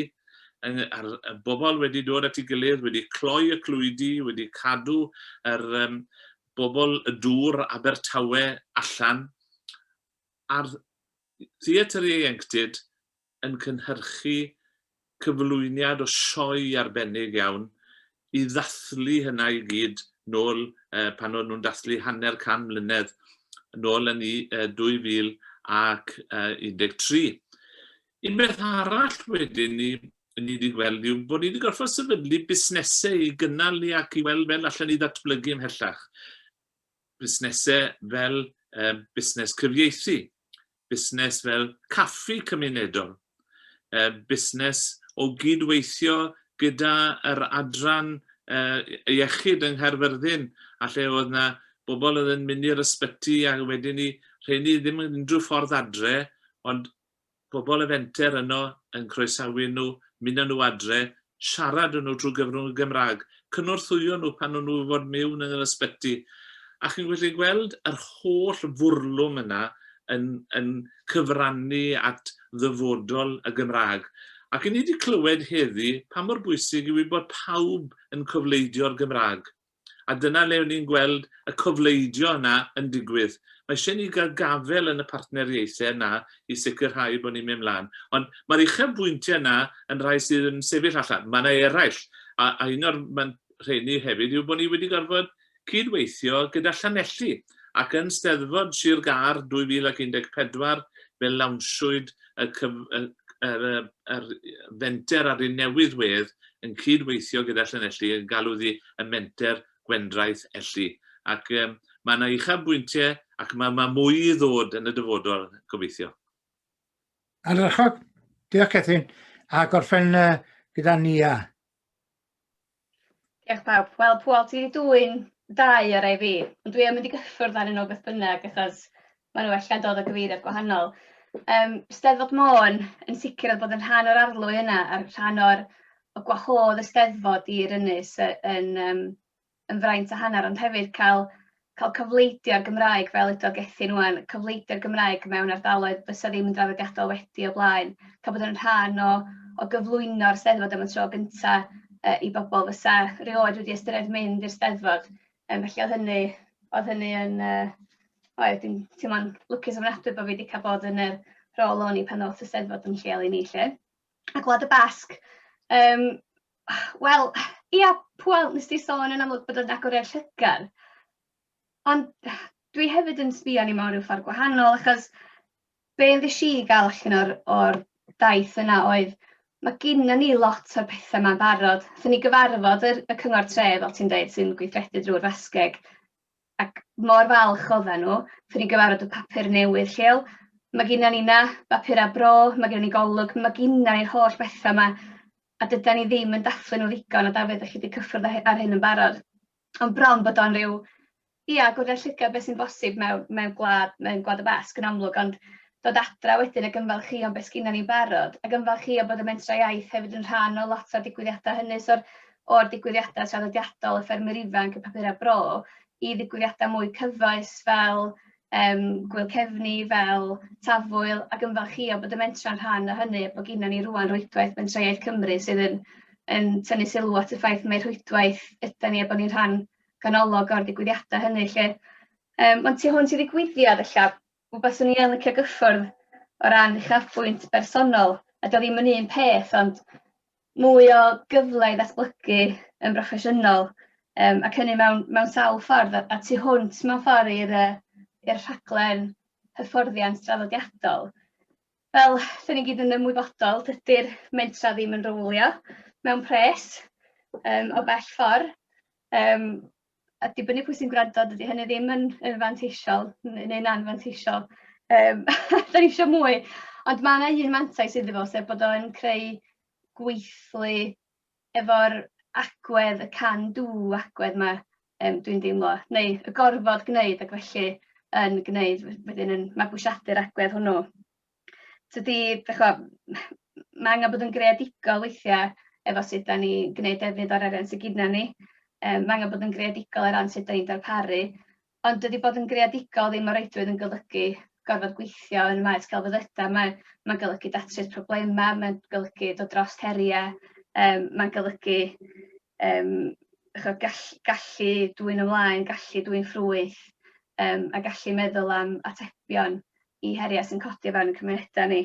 a'r bobl wedi dod at ei gilydd, wedi cloi y clwydi, wedi cadw yr um, bobl y dŵr Abertawe allan, a'r theatr ieuenctid yn cynhyrchu cyflwyniad o sioe arbennig iawn i ddathlu hynna i gyd nôl eh, pan o'n nhw'n dathlu hanner can mlynedd nôl yn 2013. Un beth arall wedyn ni, ni wedi gweld yw bod ni wedi gorfod sefydlu busnesau i gynnal ni ac i weld fel allan ni ddatblygu ymhellach. Busnesau fel eh, busnes cyfieithu, busnes fel caffi cymunedol, busnes o gyd-weithio gyda yr adran iechyd yng Nghaerfyrddin, a lle oedd yna bobl oedd yn mynd i'r ysbyty a wedyn ni, rheini ddim yn unrhyw ffordd adre, ond pobl y fenter yno yn croesawu nhw, mynd â nhw adre, siarad â nhw trwy gyfrwng y Gymraeg, cynorthwyo nhw pan o'n nhw fod mewn yn yr ysbyty. A chi'n gallu gweld yr holl fwrlwm yna yn, yn cyfrannu at ddyfodol y Gymraeg. Ac i ni wedi clywed heddi pa mor bwysig yw i bod pawb yn cofleidio'r Gymraeg. A dyna le o'n i'n gweld y cofleidio yna yn digwydd. Mae eisiau ni gael gafael yn y partneriaethau yna i sicrhau bod ni'n mynd mlaen. Ond mae'r uchafbwyntiau yna yn rhai sydd yn sefyll allan. Mae yna eraill. A, a un o'r rheini hefyd yw bod ni wedi gorfod cydweithio gyda Llanelli ac yn Steddfod Sir Gâr 2014 fe lawnsiwyd y, cyf, y, yr, yr fenter ar ei newydd wedd yn cyd-weithio gyda Llanelli yn galw ddi y menter Gwendraeth Elli. Ac um, mae yna uchafbwyntiau ac mae, mae mwy i ddod yn y dyfodol, gobeithio. Ardderchog. Diolch, Catherine. A gorffen uh, gyda Nia. Diolch pawb. Wel, Pŵel, ti wedi dwyn dau ar rai fi, ond dwi am mynd i gyffwrdd arnyn nhw beth bynnag, achos maen nhw allan dod o gyfeiriad gwahanol. Um, Steddfod Môn yn sicr oedd bod yn rhan o'r arlwy yna, a rhan o'r o gwahodd y Steddfod i'r ynys yn, um, yn fraint a hanner, ond hefyd cael cael cyfleidio'r Gymraeg fel udodd Gethin ŵan, cyfleidio'r Gymraeg mewn ardaloedd fysa ddim yn draddodiadol wedi o blaen, cael bod yn rhan o, o gyflwyno'r Steddfod am y tro gynta uh, i bobl fysa rioed wedi ystyried mynd i'r Steddfod. Um, felly oedd hynny, oedd hynny yn, uh, oedd, dwi'n teimlo'n lwcus ofnadwy bod fi wedi cael bod yn y rôl o'n i pan ddoth y Steddfod yn lleol i ni lle. A Gwlad y Basg, um, Wel, ia, Pŵel, nes di sôn yn amlwg bod o'n agor i'r llygad. Ond dwi hefyd yn sbio arni mewn rhyw ffordd gwahanol, achos be ddes i gael allan o'r, or daith yna oedd mae gynna ni lot o'r pethau yma'n barod. Nathon ni gyfarfod yr, y cyngor tref, fel ti'n dweud, sy'n gweithredu drwy'r Fasgeg, ac mor falch oedden nhw. Nathon ni gyfarfod y papur newydd lleol. Mae gynna ni 'na bapurau bro, mae gynna ni Golwg, mae gynna ni'r holl bethau 'ma, a dydan ni ddim yn dathlu nhw ddigon, a Dafydd, dach chi 'di cyffwrdd ar hyn yn barod. Ond bron bod o'n ryw, ia, agoriad llygad beth sy'n bosib mewn mewn gwlad mewn Gwlad y Basg yn amlwg, ond dod adra wedyn ac ymfalchïo yn be sgynna ni'n barod, ac ymfalchïo bod y Mentrau Iaith hefyd yn rhan o lot o'r digwyddiadau hynny, so'r o'r digwyddiadau traddodiadol, y ffermwyr ifanc, y papurau bro, i ddigwyddiadau mwy cyfoes fel um, Gwyl Cefni, fel Tafwyl, ac ymfalchïo bod y mentra'n rhan o hynny, a bod gynna ni rŵan rwydwaith Mentrau Iaith Cymru sydd yn, yn tynnu sylw at y ffaith mai rhwydwaith ydan ni a bod ni'n rhan ganolog o'r digwyddiadau hynny lle. Um, ond tu hwnt i ddigwyddiad ella, rhywbeth swn i yn licio gyffwrdd o ran uchafbwynt bersonol, a dio ddim yn un peth, ond mwy o gyfle i ddatblygu yn broffesiynol, yym ac hynny mewn mewn sawl ffordd, a a tu hwnt mewn ffordd i'r yy i'r rhaglen hyfforddiant draddodiadol. Fel dan ni gyd yn ymwybodol, dydy'r mentrau ddim yn rowlio mewn pres yym o bell ffordd. Yym a dibynnu pwy sy'n gwrando, dydy hynny ddim yn yn fanteisiol neu'n anfanteisiol. Yym dan ni isio mwy, ond ma' 'na un mantais iddo fo, sef bod o'n creu gweithlu efo'r agwedd, y can do agwedd 'ma, yym dwi'n deimlo, neu y gorfod gwneud ac felly yn gwneud wedyn yn mabwysiadu'r agwedd hwnnw. Tydi, dach ch'mo', ma' angen bod yn greadigol weithiau efo sut dan ni'n gwneud defnydd o'r arian sydd gynna ni. Yym ma' angen bod yn greadigol o ran sut dan ni'n darparu, ond dydy bod yn greadigol ddim o reidrwydd yn golygu gorfod gweithio yn y maes celfyddydau. Mae mae'n golygu datrys problemau, mae'n golygu dod dros heriau, yym mae'n golygu yym dach ch'mo' gall- gallu dwyn ymlaen, gallu dwyn ffrwyth, yym a gallu meddwl am atebion i heriau sy'n codi o fewn y cymunedau ni.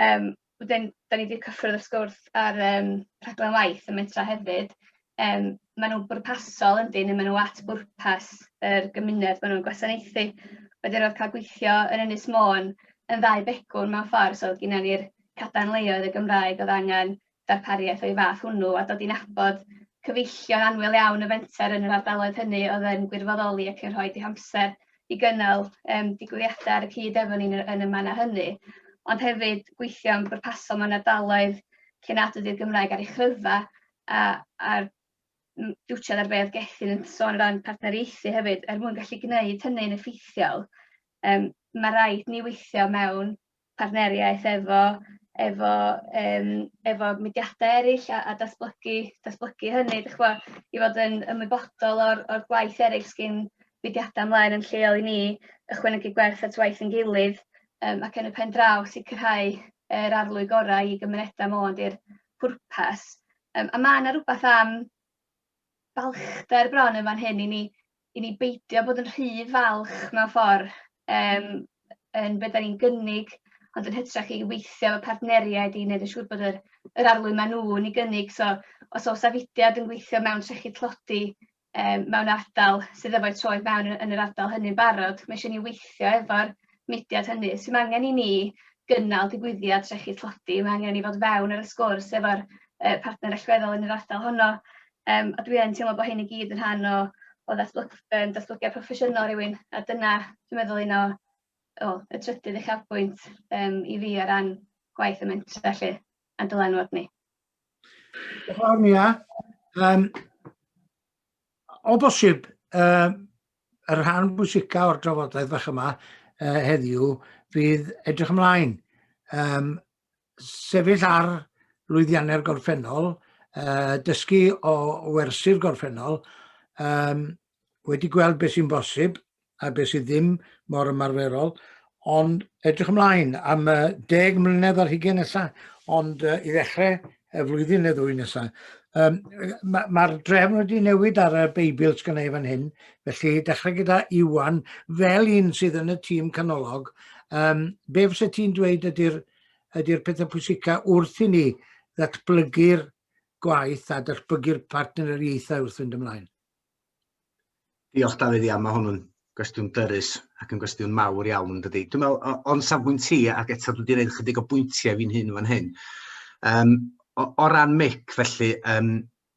Yym wedyn, dan ni 'di cyffwrdd wrth gwrs ar yym rhaglen waith y mentrau hefyd. Yym maen nhw'n bwrpasol yndyn, neu maen nhw at bwrpas yr gymuned maen nhw'n gwasanaethu. Wedyn roedd cael gweithio yn Ynys Môn yn ddau begwn mewn ffordd, so oedd gynna ni'r cadarnleoedd y Gymraeg oedd angen darpariaeth o'i fath hwnnw a dod i nabod cyfeillion annwyl iawn y fenter yn yr ardaloedd hynny oedd yn gwirfoddoli ac yn rhoi eu hamser i gynnal um, digwyddiadau ar y cyd efo ni yn y, yn y mannau hynny. Ond hefyd gweithio'n bwrpasol mewn ardaloedd lle nad ydy'r Gymraeg ar ei chryfa a, a'r dwtsiad ar be oedd Gethin yn sôn o ran partneriaethu hefyd, er mwyn gallu gwneud hynny'n effeithiol, um, mae rhaid ni weithio mewn partneriaeth efo efo yym efo mudiadau eraill a a datblygu datblygu hynny dych ch'mo' i fod yn ymwybodol o'r o'r gwaith eraill sgin mudiadau ymlaen yn lleol i ni, ychwanegu gwerth at waith ein gilydd yym ac yn y pen draw sicrhau yr arlwy gorau i gymunedau Môn 'di'r pwrpas. Yym a ma' 'na rwbath am balchder bron yn fan hyn i ni i ni beidio bod yn rhy falch mewn ffordd yym yn be dan ni'n gynnig, ond yn hytrach i weithio efo partneriaid i wneud yn siŵr bod yr yr arlwy maen nhw'n ei gynnig. So os oes 'na fudiad yn gweithio mewn trechu tlodi yym mewn ardal sydd efo'i troed mewn yn yn yr ardal hynny'n barod, mae eisiau ni weithio efo'r mudiad hynny. Sy'm angen i ni gynnal digwyddiad trechu tlodi, mae angen i ni fod fewn ar y sgwrs efo'r yy partner allweddol yn yr ardal honno. Yym a dwi yn teimlo bod hyn i gyd yn rhan o o ddatblyg- yym datblygiad proffesiynol rywun, a dyna dwi'n meddwl un o o y trydydd uchafbwynt yym i fi o ran gwaith y mentrau 'lly, a'n dylanwad ni. Diolch yn fawr Nia. Um, o bosib, uh, y rhan bwysica o'r drafodaeth fach yma uh, heddiw fydd edrych ymlaen. Um, sefyll ar lwyddiannau'r gorffennol, uh, dysgu o wersi'r gorffennol, um, wedi gweld beth sy'n bosib a beth sydd ddim mor ymarferol, ond edrych ymlaen am uh, 10 mlynedd ar hugain nesaf, ond uh, i ddechrau y flwyddyn neu ddwy nesaf. Um, Mae'r ma drefn wedi newid ar y Beibl sgynna i fan hyn, felly dechrau gyda Iwan fel un sydd yn y tîm canolog. Um, be fysa ti'n dweud ydy'r ydy pethau pwysica wrth i ni ddatblygu'r gwaith a datblygu'r partneriaethau wrth fynd ymlaen? Diolch Dafydd, ia, mae hwn yn gwestiwn dyrys ac yn gwestiwn mawr iawn yn dydy. Dwi'n meddwl, o'n safbwynt ti, ac eto dwi wedi gwneud chydig o bwyntiau fi'n hun fan hyn, um, o, o ran mic felly, um,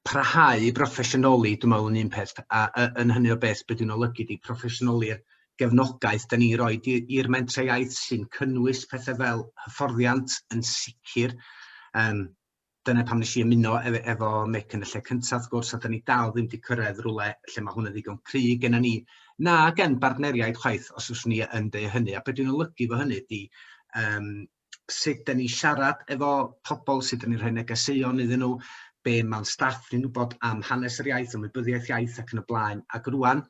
parhau i broffesiynoli, dwi'n meddwl yn un peth, a, a yn hynny o beth, beth dwi'n olygu di proffesiynoli'r gefnogaeth da ni'n rhoi i'r mentrau iaith sy'n cynnwys pethau fel hyfforddiant yn sicr. Um, dyna pam nes i ymuno efo, efo Mick yn y lle cyntaf, wrth gwrs, a da ni dal ddim wedi cyrraedd rhywle lle mae hwn yn ddigon cry genna ni, na gen bartneriaid chwaith, os oes ni yn dweud hynny. A beth dwi'n olygu fo hynny ydy um, sut da ni siarad efo pobl, sut da ni'n rhoi negeseuon iddyn nhw, be mae'n staff ni'n wybod am hanes yr iaith, ymwybyddiaeth iaith ac yn y blaen. Ac rwan,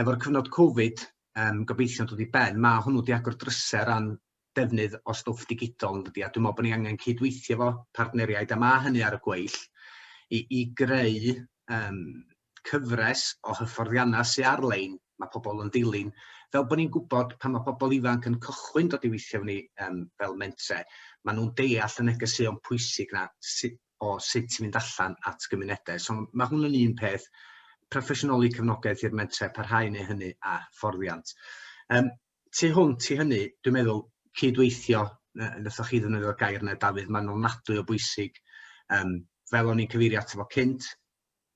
efo'r cyfnod Covid, um, gobeithio'n dod i ben, mae hwnnw wedi agor drysau ran defnydd o stwff digidol yn dydi, a dwi'n meddwl bod ni angen cydweithio efo partneriaid, a mae hynny ar y gweill, i, i greu um, cyfres o hyfforddiannau sy'n ar-lein, mae pobl yn dilyn, fel bod ni'n gwybod pan mae pobl ifanc yn cychwyn dod i weithio efo ni um, fel mentre, maen nhw'n deall y negeseuon pwysig na sut, o sut ti'n mynd allan at gymunedau. So mae hwn yn un peth, proffesiynoli cefnogaeth i'r mentre, parhau neu hynny a fforddiant. Um, tu hwnt i hynny, dwi'n meddwl cydweithio, wnaethoch chi ddefnyddio'r gair yna, Dafydd, mae'n ofnadwy o bwysig. Um, fel o'n i'n cyfeirio ato fo cynt,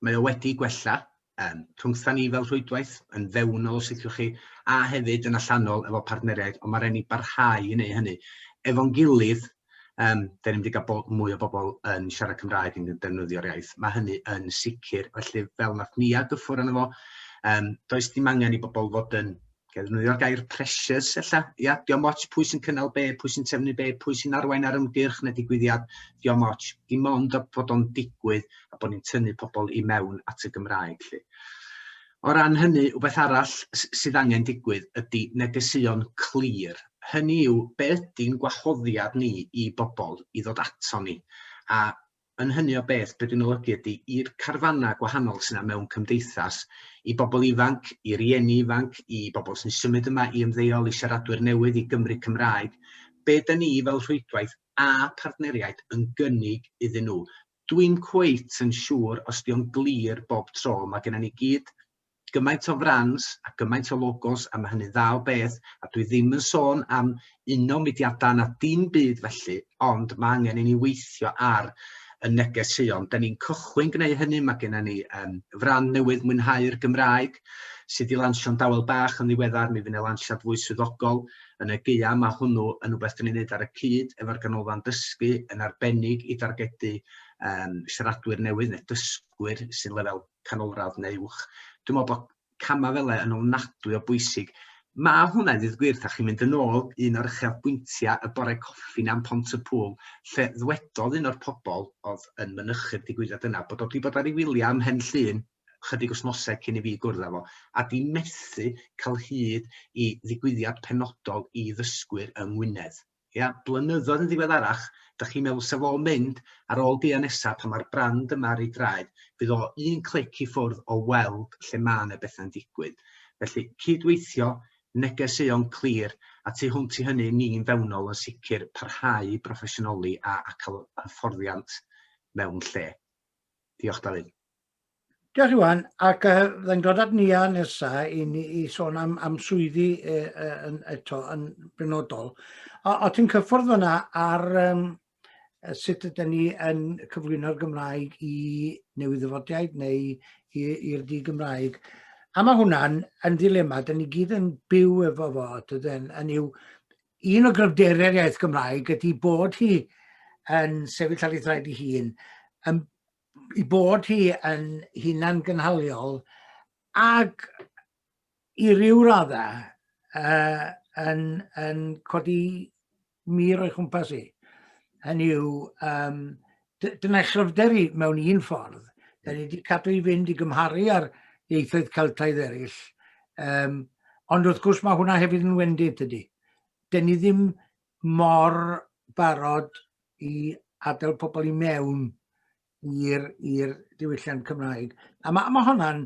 mae o wedi gwella um, rhwngtha ni fel rhwydwaith, yn fewnol os liciwch chi, a hefyd yn allanol efo partneriaid, ond mae rhaid ni barhau i wneud hynny. Efo'n gilydd, um, da ni'n mynd i gael mwy o bobl yn siarad Cymraeg yn defnyddio'r iaith. Mae hynny yn sicr, felly fel nath Nia gyffwrdd arno fo, um, does dim angen i bobl fod yn Ga i ddefnyddio'r gair precious ella? Ia, diom ots pwy sy'n cynnal be, pwy sy'n trefnu be, pwy sy'n arwain ar ymgyrch neu digwyddiad, diom ots. Dim ond bod o'n digwydd a bod ni'n tynnu pobl i mewn at y Gymraeg 'lly. O ran hynny, wbeth arall sydd angen digwydd ydy negeseuon clir. Hynny yw, be ydy'n gwahoddiad ni i bobl i ddod ato ni? A yn hynny o beth, be dwi'n olygu ydy i'r carfannau gwahanol sydd 'na mewn cymdeithas, i bobl ifanc, i rieni ifanc, i bobl sy'n symud yma i ymddeol, i siaradwyr newydd, i Gymry Cymraeg, be da ni fel rhwydwaith a partneriaid yn gynnig iddyn nhw. Dwi'm cweit yn siŵr os 'di o'n glir bob tro, mae gennym ni gyd gymaint o frands a gymaint o logos a mae hynny'n dda o beth a dwi ddim yn sôn am uno mudiadau na dim byd felly ond mae angen i ni weithio ar y negeseuon. Da ni'n cychwyn gwneud hynny, mae gennym ni um, frand newydd Mwynhau'r Gymraeg sydd wedi lansio'n dawel bach yn ddiweddar, mi fydd yna lansiad fwy swyddogol yn y gaeaf, mae hwnnw yn rhywbeth dyn ni'n neud ar y cyd efo'r ganolfan dysgu yn arbennig i dargedu um, siaradwyr newydd neu dysgwyr sy'n lefel canolradd neu uwch. Dwi'n meddwl bod camau fel yn ofnadwy o bwysig. Mae hwnna, i ddweud gwir, da chi'n mynd yn ôl un o'r uchafbwyntiau y bore coffi na'n Pont-y-pŵl, lle ddwedodd un o'r pobol oedd yn mynychu'r digwyddiad yna bod o wedi bod ar ei wyliau ym Mhen Llŷn chydig wythnosau cyn i fi gwrdd â fo, a di methu cael hyd i ddigwyddiad penodol i ddysgwyr yng Ngwynedd. Ia, blynyddoedd yn ddiweddarach, dach chi'n meddwl 'sa fo'n mynd ar ôl gaea nesa pan mae'r brand yma ar ei draed, fydd o un clic i ffwrdd o weld lle mae 'na bethau'n digwydd. Felly, cydweithio, negeseuon clir, a tu hwnt i hynny, ni'n fewnol yn sicr parhau i broffesiynoli a, a cael hyfforddiant mewn lle. Diolch, Dafydd. Diolch Iwan, ac uh, fyddai'n dod at Nia nesa i, i sôn am, am swyddi uh, uh, yn, eto yn benodol. O, o ti'n cyffwrdd fyna ar um, sut ydyn ni yn cyflwyno'r Gymraeg i newydd-ddyfodiaid neu i'r di Gymraeg. A mae hwnna'n yn ddilema, dyn ni gyd yn byw efo fo, dydyn, yn yw un o gryfderau'r iaith Gymraeg ydy bod hi yn sefyll ar ei thraed ei hun, yn i bod hi yn hunan gynhaliol ac i ryw raddau uh, yn, yn codi mur o'i chwmpas hi. Hynny yw, um, dyna chryfder i mewn un ffordd. Da ni wedi cadw i fynd i gymharu ar ieithoedd Celtaidd eraill. Um, ond wrth gwrs mae hwnna hefyd yn wendid, tydi. Dyn ni ddim mor barod i adael pobl i mewn i'r i'r diwylliant Cymraeg. A mae, ma hwnna'n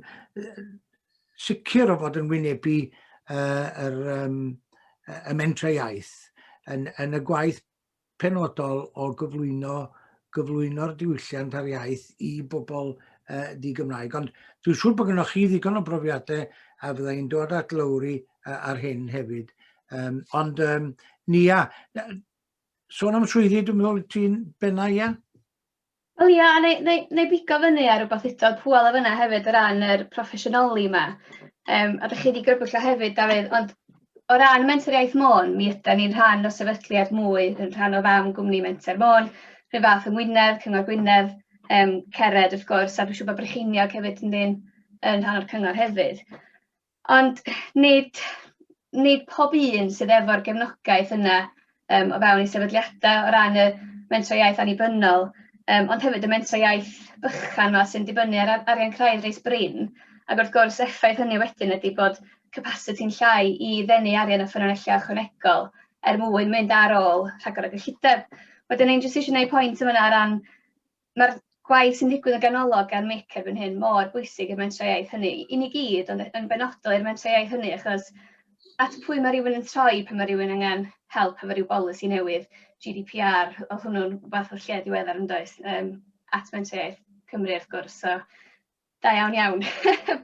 sicr o fod yn wynebu uh, yr, um, y mentrau iaith yn, yn y gwaith penodol o gyflwyno gyflwyno'r diwylliant a'r iaith i bobl uh, di-Gymraeg. Ond dwi'n siŵr bod gennych chi ddigon o brofiadau a fyddai'n dod at Lowri uh, ar hyn hefyd. Um, ond um, Nia, sôn am swyddi, dwi'n meddwl ti'n benna, ia? Wel ia, a neu, neu, neu bigo fyny ar rhywbeth eto, Pwel o fyna hefyd o ran yr proffesiynoli yma. Um, a dych chi wedi grybwyll o hefyd, Dafydd, ond o ran Menter Iaith Môn, mi ydy ni'n rhan o sefydliad mwy, yn rhan o fam gwmni Menter Môn, rhyw fath yng Ngwynedd, Cyngor Gwynedd, um, Cered wrth gwrs, a dwi'n siŵr bod Brycheiniog hefyd yn dyn yn rhan o'r cyngor hefyd. Ond nid, nid pob un sydd efo'r gefnogaeth yna um, o fewn ei sefydliadau o ran y mentrau iaith annibynnol, um, ond hefyd y mentrau iaith bychan yma sy'n dibynnu ar arian craidd reit brin. Ac wrth gwrs, effaith hynny wedyn ydy bod capasiti'n llai i ddenu arian o ffynonellau ychwanegol er mwyn mynd ar ôl rhagor o gyllideb. Wedyn, ni'n jyst eisiau gwneud pwynt yma o ran mae'r gwaith sy'n digwydd yn ganolog gan Mick erbyn hyn mor bwysig i'r mentrau iaith hynny, i ni gyd, ond yn benodol i'r mentrau iaith hynny, achos at pwy mae rhywun yn troi pan mae rhywun angen help efo rhyw bolisi newydd, GDPR, oedd hwnnw'n fath o lle diweddar yn does, um, at Mentrau Iaith Cymru wrth gwrs, so da iawn iawn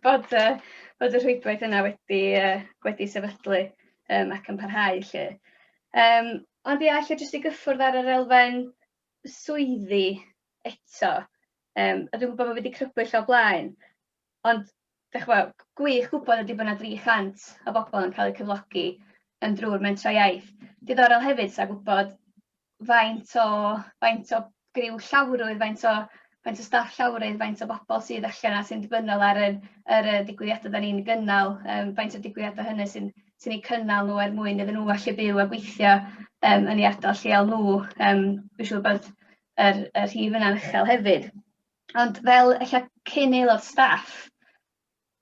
bod, uh, bod y rhwydwaith yna wedi, uh, wedi sefydlu um, ac yn parhau lle. Um, ond ia, lle jyst i gyffwrdd ar yr elfen swyddi eto, um, a dwi'n gwybod bod fi wedi crybwyll o blaen, ond dych ch'mo', gwych gwybod ydy bod 'na 300 o bobl yn cael eu cyflogi yn drwy'r Mentrau Iaith. Diddorol hefyd 'sa gwybod faint o, faint o griw llawrwydd, faint o, faint o staff llawrydd, faint o bobl sydd allan 'na sy'n dibynnol ar yr, yr y digwyddiadau da ni'n gynnal, um, faint o digwyddiadau hynny sy'n sy'n eu cynnal nhw er mwyn iddyn nhw allu byw a gweithio um, yn eu ardal lleol nhw. Um, dwi'n siŵr bod yr, y rhif yna'n uchel hefyd. Ond fel ella cyn aelod staff,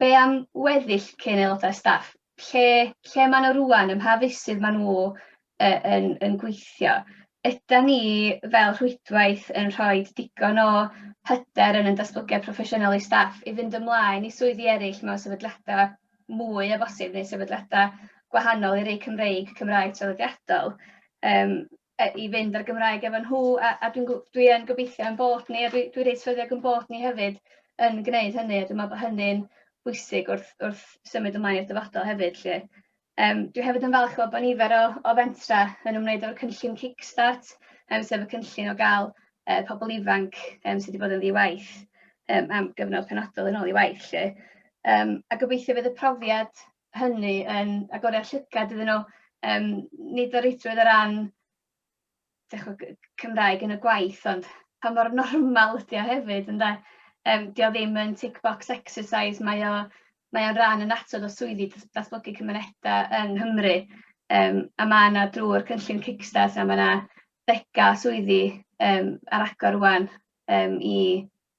be am weddill cyn aelodau staff? Lle, lle maen nhw rwan, ym mha feysydd maen nhw uh, yn, yn gweithio? Yda ni fel rhwydwaith yn rhoi digon o hyder yn ein datblygiad proffesiynol i staff i fynd ymlaen i swyddi eraill mewn sefydliadau mwy o bosib neu sefydliadau gwahanol i rei Cymreig, Cymraeg traddodiadol, um, i fynd ar Gymraeg efo nhw, a, a dwi'n dwi yn gobeithio yn bod ni, a dwi, dwi reit ffyddiog yn bod ni hefyd yn gwneud hynny, a dwi'n meddwl bod hynny'n bwysig wrth, wrth symud ymlaen i'r dyfodol hefyd. Lle. Um, dwi hefyd yn falch o bod nifer o, o fentra yn ymwneud efo'r cynllun Kickstart, um, sef y cynllun o gael uh, pobl ifanc um, sydd wedi bod yn ddi-waith um, am gyfnod penodol yn ôl i waith. Lle. Um, a gobeithio fydd y profiad hynny yn agoriad llygad iddyn nhw, um, nid o reidrwydd o ran dych Cymraeg yn y gwaith, ond pa mor normal ydy o hefyd, ynde? Um, di o ddim yn tick box exercise, mae o mae o'n rhan yn atod o swyddi datblygu cymunedau yng Nghymru. Um, a mae yna drwy'r cynllun Kickstart, a mae yna ddegau swyddi um, ar agor rwan um, i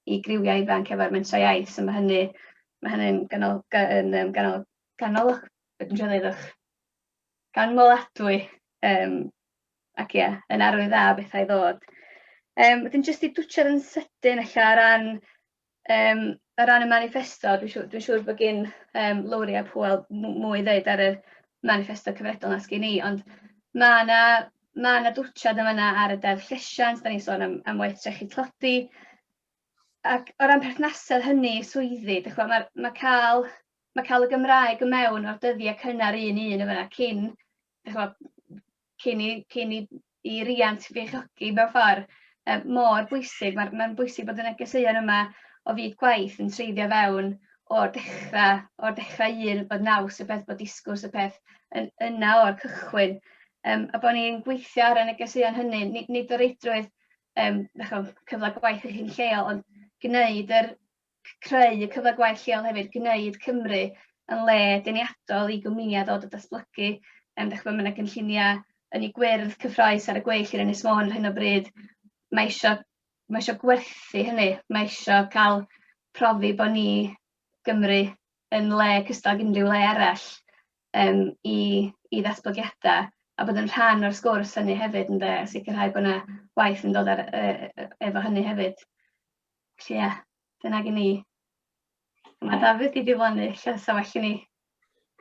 i griwiau ifanc efo'r mentrau iaith, so mae hynny, mae hynny'n ganol, yn, um, ganol, ganol, beth dwi'n siarad ddech, ganmoladwy, um, ac ie, yn arwydd dda bethau i ddod. Um, wedyn jyst i dwtsiad yn sydyn ella o ran, um, o ran y manifesto, dwi'n siŵr, dwi siŵr bod gen um, Lowri a Pwyl mwy i ddeud ar y manifesto cyfredol na sgyn i, ond mae yna ma' 'na dwtsiad yn fan'na ar y Deddf Llesiant, da ni'n sôn am, am waith trechu tlodi. Ac o ran perthnasedd hynny i swyddi, dych ch'mod, mae, ma cael, ma cael y Gymraeg yn mewn o'r dyddiau cynnar un i un yn fan'na, cyn, dych ch'mod, cyn i, cyn i, i riant feichiogi mewn ffordd, um, mor bwysig. Mae'n ma bwysig bod y negeseuon yma o fyd gwaith yn treiddio fewn o'r dechrau, o'r dechrau un, bod naws y peth, bod disgwrs y peth yn, yna o'r cychwyn. Um, a bod ni'n gweithio ar y negeseuon hynny, nid, nid o reidrwydd um, cyfle gwaith eich hun lleol, ond gwneud yr creu y cyfle gwaith lleol hefyd, gwneud Cymru yn le deniadol i gwmnïau ddod a datblygu. Um, dych chi'n mae yna gynlluniau yn ei gwyrdd cyffroes ar y gweill i'r Ynys Môn ar hyn o bryd. Mae eisiau, mae eisiau gwerthu hynny, mae eisiau cael profi bod ni Gymru yn le cystal ag unrhyw le arall um, i, i ddatblygiadau a bod yn rhan o'r sgwrs hynny hefyd ynde, a sicrhau bod yna waith yn dod ar, uh, efo hynny hefyd. Felly ie, dyna gen i. Mae Dafydd wedi diflannu, lle sa well i ni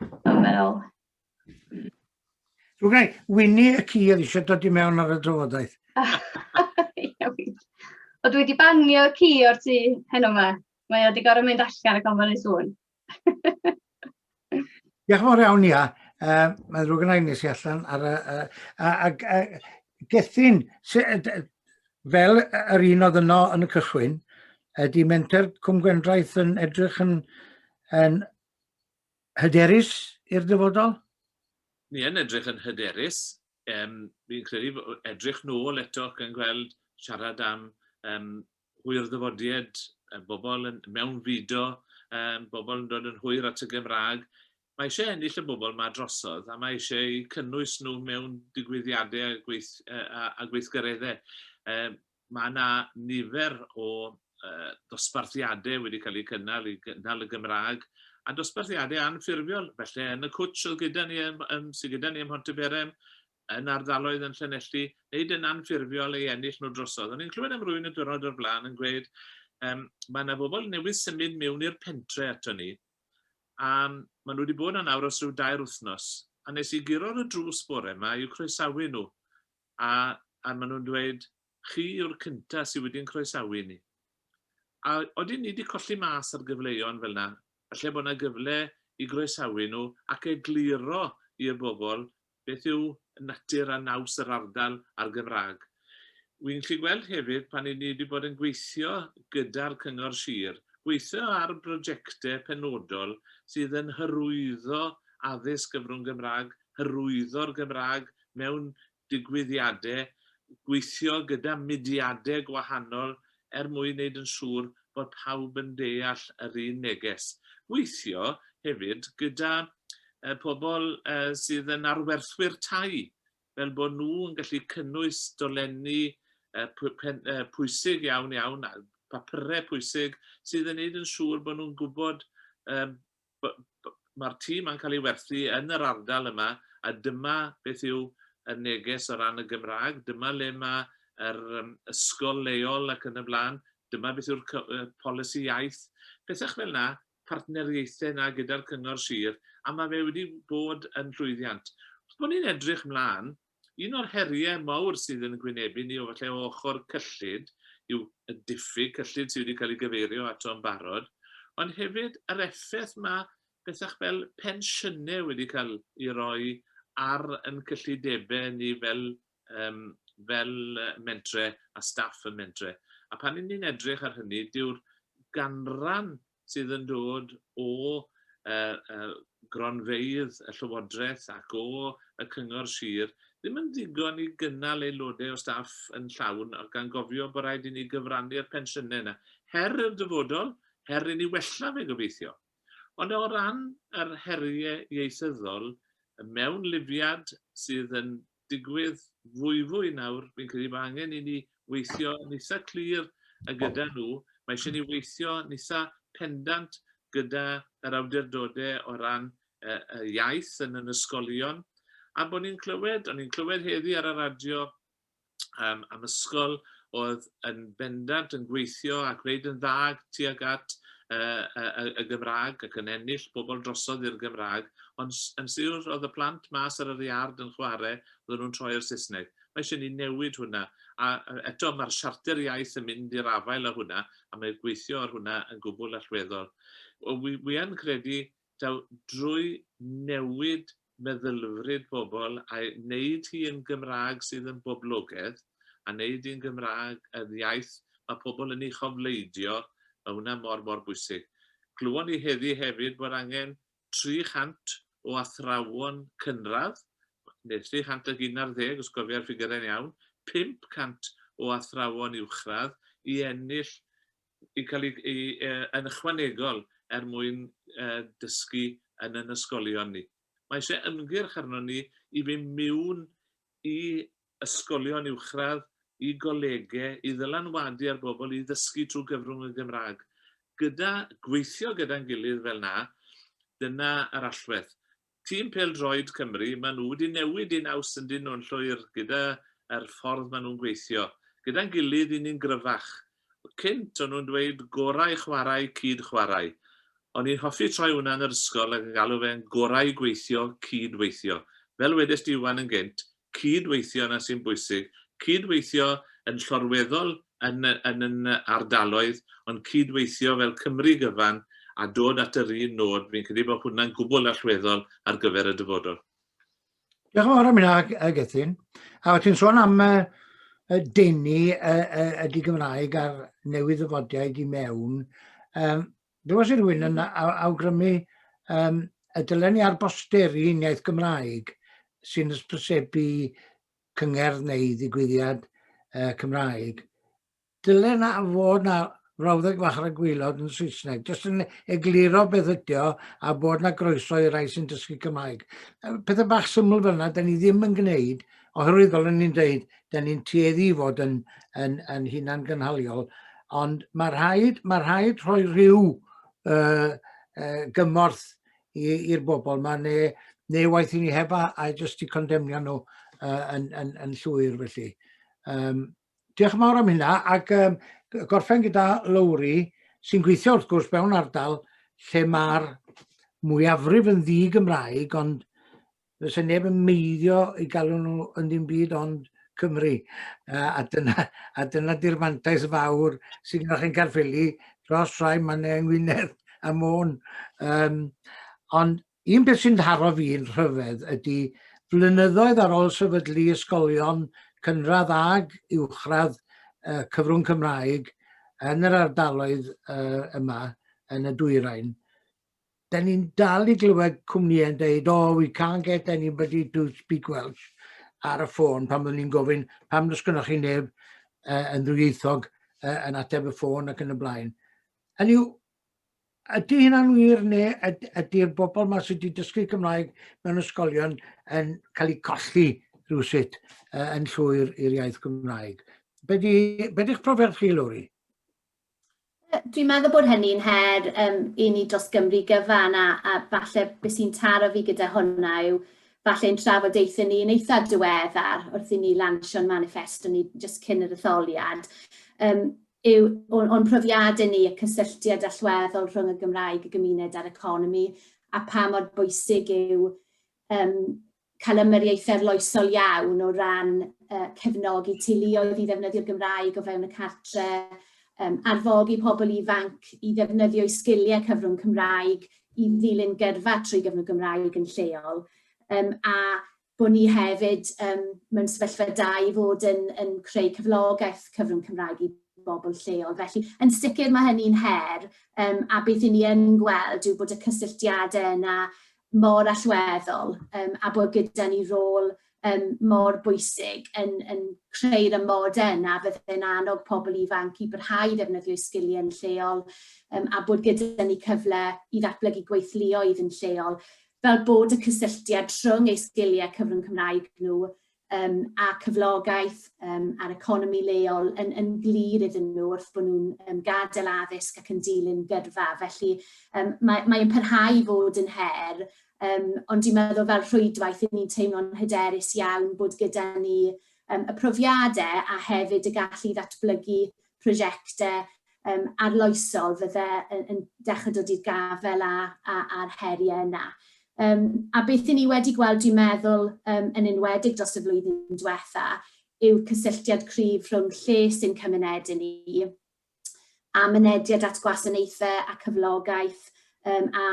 ymwneud ôl. Dwi'n gwneud, Winnie y ci oedd eisiau dod i mewn ar y drafodaeth. O, dwi wedi banio'r ci o'r tŷ heno yma. Mae o wedi gorfod mynd allan ac ofyn ei sŵn. Diolch yn fawr iawn, Ia. Uh, mae'n ddrwg yna i nes i allan ar y... Uh, a, a, a, Gethin, fel yr un oedd yno yn y cychwyn, ydy menter Cwm Gwendraeth yn edrych yn, yn hyderus i'r dyfodol? Ni yn edrych yn hyderus. Um, fi'n credu edrych nôl eto ac yn gweld siarad am um, hwyrddyfodiad, bobl yn mewnfudo, um, bobl yn dod yn hwyr at y Gymraeg. Mae eisiau ennill y bobl yma drosodd a mae eisiau eu cynnwys nhw mewn digwyddiadau a, gweith, a, a gweithgareddau. Um, mae yna nifer o uh, dosbarthiadau wedi cael eu cynnal i gynnal y Gymraeg a dosbarthiadau anffurfiol. Felly yn y cwtsh oedd gyda ni, ym, ym, sydd gyda ni ym Mhontyberem, yn ardaloedd yn Llanelli, wneud yn anffurfiol ei ennill nhw drosodd. O'n i'n clywed am rywun y diwrnod o'r blaen yn gweud, um, mae yna bobl newydd symud mewn i'r pentre ato ni, a maen nhw wedi bod yna nawr os rhyw dair wythnos, a nes i guro ar y drws bore yma i'w croesawu nhw, a, a maen nhw'n dweud, chi yw'r cyntaf sydd wedi'n croesawu ni. A oedden ni wedi colli mas ar gyfleon fel yna, falle bod yna gyfle i groesawu nhw ac egluro i'r bobl Beth yw natur a naws yr ardal a'r Gymraeg? Wi'n gallu gweld hefyd pan 'y ni wedi bod yn gweithio gyda'r Cyngor Sir, gweithio ar brojectau penodol sydd yn hyrwyddo addysg gyfrwng Gymraeg, hyrwyddo'r Gymraeg mewn digwyddiadau, gweithio gyda mudiadau gwahanol er mwyn wneud yn siŵr bod pawb yn deall yr un neges. Gweithio hefyd gyda pobl sydd yn arwerthwyr tai, fel bod nhw yn gallu cynnwys dolenni pwysig iawn iawn, papurau pwysig, sydd yn wneud yn siŵr bod nhw'n gwybod mae'r tŷ 'ma'n cael ei werthu yn yr ardal yma a dyma beth yw y neges o ran y Gymraeg, dyma le mae yr um, ysgol leol ac yn y blaen, dyma beth yw'r polisi iaith. Pethau fel yna, partneriaethau yna gyda'r cyngor sir, a mae fe wedi bod yn llwyddiant. Wrth bod ni'n edrych mlaen, Un o'r heriau mawr sydd yn gwynebu ni o falle o ochr cyllid yw y diffyg cyllid sydd wedi cael ei gyfeirio ato yn barod, ond hefyd yr effaith mae bethach fel pensiynau wedi cael ei roi ar yn cyllidebau ni fel, um, fel mentre a staff y mentre. A pan ni'n edrych ar hynny, dyw'r ganran sydd yn dod o uh, uh, gronfeydd y Llywodraeth ac o y Cyngor Sir ddim yn ddigon i gynnal aelodau o staff yn llawn, gan gofio bod rhaid i ni gyfrannu'r pensiynau yna. Her i'r dyfodol, her i ni wella fe gobeithio. Ond o ran yr heriau ieithyddol, y mewnlifiad sydd yn digwydd fwyfwy nawr, fi'n credu bod angen i ni weithio yn eitha clir y gyda nhw. Mae eisiau ni weithio yn eitha pendant gyda yr awdurdodau o ran y, y iaith yn yn ysgolion. A bod ni'n clywed, o'n i'n clywed heddi ar y radio um, am ysgol oedd yn bendant yn gweithio a gwneud yn dda tuag at uh, y, y, y Gymraeg ac yn ennill pobl drosodd i'r Gymraeg, ond yn siwr oedd y plant mas ar yr iard yn chwarae, oedden nhw'n troi i'r Saesneg. Mae eisiau ni newid hwnna, a eto mae'r siarter iaith yn mynd i'r afael â hwnna, a mae gweithio ar hwnna yn gwbl allweddol. Wi, wi yn credu taw drwy newid meddylfryd pobl a wneud hi yn Gymraeg sydd yn boblogaidd, a wneud hi'n Gymraeg yn iaith mae pobl yn ei chofleidio, mae hwnna mor, mor bwysig. Clywon ni heddi hefyd bod angen 300 o athrawon cynradd, neu 311 os gofia'r ffigurau'n iawn, 500 o athrawon uwchradd i ennill i cael ei, ei, yn ychwanegol er mwyn dysgu yn yn ysgolion ni. Mae eisiau ymgyrch arno ni i fynd miwn i ysgolion uwchradd, i golegau, i ddylanwadu ar bobl i ddysgu trwy gyfrwng y Gymraeg. Gyda gweithio gyda'n gilydd fel 'na, dyna yr allwedd. Tîm pêl-droed Cymru, maen nhw wedi newid eu naws yn dyn nhw'n llwyr gyda yr ffordd maen nhw'n gweithio. Gyda'n gilydd i ni'n gryfach. Cynt o'n nhw'n dweud gorau chwarae, cyd chwarae. O'n i'n hoffi troi hwnna yn yr ysgol ac yn galw fe'n gorau gweithio, cyd weithio. Fel wedes di Iwan yn gynt, cyd-weithio yna sy'n bwysig, cyd-weithio yn llorweddol yn, yn yn ardaloedd, ond cyd-weithio fel Cymru gyfan a dod at yr un nod, fi'n credu bod hwnna'n gwbl allweddol ar gyfer y dyfodol. Diolch yn fawr am hynna, Gethin. A ti'n sôn am uh, denu y, y, y di Gymraeg a'r newydd ddyfodiaid i mewn. Um, Dwi'n meddwl rhywun yn awgrymu um, y dylen ni ar bosteri yn iaith Gymraeg sy'n ysbysebu cyngerdd neu ddigwyddiad uh, Cymraeg, dylen na fod na frawddeg fach ar y gwylod yn Saesneg, jyst yn egluro beth ydi o a bod na groeso i rai sy'n dysgu Cymraeg. Pethau bach syml fel yna, da ni ddim yn gwneud, oherwydd fel o'n i'n dweud, da ni'n tueddu i fod yn, yn, yn hunan gynhaliol, ond mae rhaid, mae rhaid rhoi rhyw uh, uh, gymorth i'r bobl yma, neu, neu waith i ni heb a, a jyst i condemnio nhw uh, yn, yn, yn llwyr felly. Um, diolch yn fawr am hynna, ac um, gorffen gyda Lowri, sy'n gweithio wrth gwrs mewn ardal lle mae'r mwyafrif yn ddi-Gymraeg, ond fysa neb yn meiddio i galw nhw yn ddim byd ond Cymru. Uh, a dyna, a dyna di'r mantais fawr sydd gyda chi'n Caerffili dros rai mannau yng Ngwynedd a Môn. Um, ond un peth sy'n taro fi'n rhyfedd ydy flynyddoedd ar ôl sefydlu ysgolion cynradd ag uwchradd uh, cyfrwng Cymraeg yn yr ardaloedd uh, yma yn y dwyrain, da ni'n dal i glywed cwmnïau'n deud, oh, we can't get anybody to speak Welsh ar y ffôn pan byddwn ni'n gofyn pam does gynnwch chi neb uh, yn ddwyieithog uh, yn ateb y ffôn ac yn y blaen. Hynny yw, ydy hynna'n wir neu ydy'r bobl yma sydd wedi dysgu Cymraeg mewn ysgolion yn cael eu colli rhywsut uh, yn llwyr i'r iaith Gymraeg? Be di, be di'ch profiad chi, Lowri? Dwi'n meddwl bod hynny'n her um, i ni dros Gymru gyfan a, a falle beth sy'n taro fi gyda hwnna yw falle ein trafodaethau ni yn eitha diweddar wrth i ni lansio'n manifesto ni jyst cyn yr etholiad, um, yw o'n, on profiadau ni y cysylltiad allweddol rhwng y Gymraeg, y gymuned a'r economi, a pa mor bwysig yw um, cael ymyriaethau arloesol iawn o ran uh, cefnogi teuluoedd i ddefnyddio'r Gymraeg o fewn y cartre, um, arfogi pobl ifanc i ddefnyddio'u sgiliau cyfrwng Cymraeg i ddilyn gyrfa trwy gyfrwng Gymraeg yn lleol, um, a bod ni hefyd um, mewn sefyllfa da i fod yn, yn creu cyflogaeth cyfrwng Cymraeg i bobl lleol. Felly, yn sicr mae hynny'n her, um, a beth i ni yn gweld yw bod y cysylltiadau yna mor allweddol um, a bod gyda ni rôl um, mor bwysig yn, yn creu'r amodau yna fydde'n annog pobl ifanc i barhau i ddefnyddio'u sgiliau yn lleol um, a bod gyda ni cyfle i ddatblygu gweithluoedd yn lleol fel bod y cysylltiad rhwng eu sgiliau cyfrwng Cymraeg nhw um, a cyflogaeth um, a'r economi leol yn, yn glir iddyn nhw wrth bod nhw'n um, gadael addysg ac yn dilyn gyrfa. Felly um, mae, mae'n parhau i fod yn her, um, ond dwi'n meddwl fel rhwydwaith i ni'n teimlo'n hyderus iawn bod gyda ni um, y profiadau a hefyd y gallu ddatblygu prosiectau um, arloesol fydde yn, yn dechrau dod i'r gafael a, a, a'r heriau yna. Um, a beth i ni wedi gweld, dwi'n meddwl, um, yn enwedig dros y flwyddyn diwetha, yw'r cysylltiad cryf rhwng lles ein cymunedau ni a mynediad at gwasanaethau a cyflogaeth um, a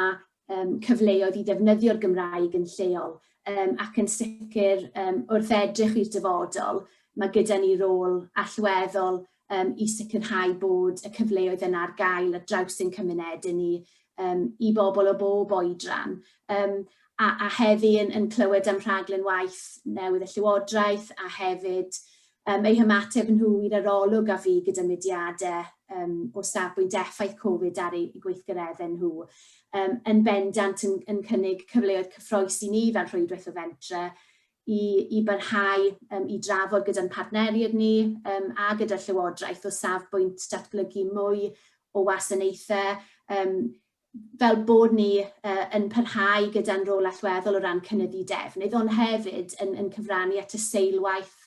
um, cyfleoedd i ddefnyddio'r Gymraeg yn lleol. Um, ac yn sicr, um, wrth edrych i'r dyfodol, mae gyda ni rôl allweddol um, i sicrhau bod y cyfleoedd yna ar gael ar draws ein cymunedau ni um, i bobl o bob oedran. Um, a, a heddi yn, yn clywed am rhaglen waith newydd y Llywodraeth a hefyd um, eu hymateb nhw i'r arolwg a fi gyda mudiadau um, o safbwynt effaith Covid ar eu gweithgareddau nhw, um, yn bendant yn, yn cynnig cyfleoedd cyffroes i ni fel rhwydwaith o fentre i, i barhau um, i drafod gyda'n partneriaid ni um, a gyda'r Llywodraeth o safbwynt datblygu mwy o wasanaethau um, fel bod ni uh, yn parhau gyda'n rôl allweddol o ran cynyddu defnydd, ond hefyd yn, yn cyfrannu at y seilwaith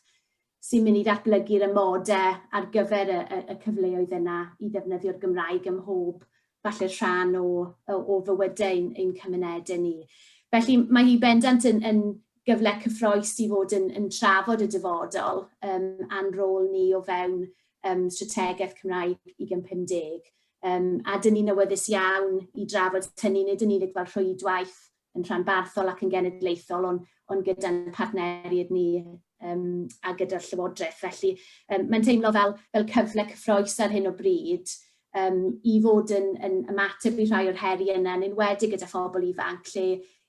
sy'n mynd i ddatblygu'r amodau ar gyfer y, y, y cyfleoedd yna i ddefnyddio'r Gymraeg ym mhob falle rhan o, o, o fywydau ein, ein cymunedau ni. Felly mae hi bendant yn, yn gyfle cyffroes i fod yn, yn trafod y dyfodol um, a'n rôl ni o fewn um, strategaeth Cymraeg 2050. Um, a dyn ni'n awyddus iawn i drafod hynny, nid yn unig fel rhwydwaith yn rhanbarthol ac yn genedlaethol, ond, ond gyda'n partneriaid ni um, a gyda'r Llywodraeth. Felly um, mae'n teimlo fel, fel cyfle cyffroes ar hyn o bryd. um, i fod yn, yn ymateb i rhai o'r heriau yna, yn enwedig gyda phobl ifanc, lle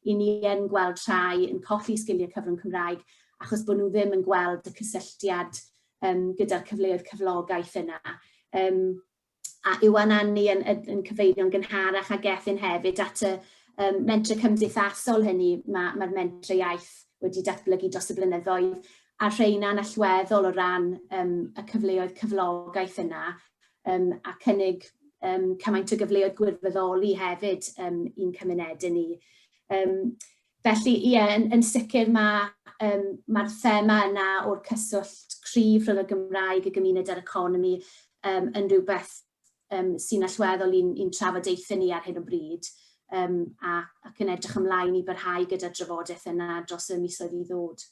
i ni yn gweld rhai yn colli sgiliau cyfrwng Cymraeg achos bod nhw ddim yn gweld y cysylltiad um, gyda'r cyfleoedd cyflogaeth yna. Um, a Iwan a ni yn, yn, yn cyfeirio'n gynharach a Gethin hefyd at y um, mentrau cymdeithasol hynny mae'r ma, mentrau iaith wedi datblygu dros y blynyddoedd a rheina'n allweddol o ran um, y cyfleoedd cyflogaeth yna um, a cynnig um, cymaint o gyfleoedd gwirfoddoli hefyd um, i'n cymunedau ni. Um, felly, ie, yeah, yn, yn sicr mae'r um, ma thema yna o'r cyswllt cryf rhwng y Gymraeg, y gymuned a'r economi um, yn rhywbeth um, sy'n allweddol i'n, i'n trafodaethau ni ar hyn o bryd um, a, ac yn edrych ymlaen i barhau gyda'r drafodaeth yna dros y misoedd i ddod.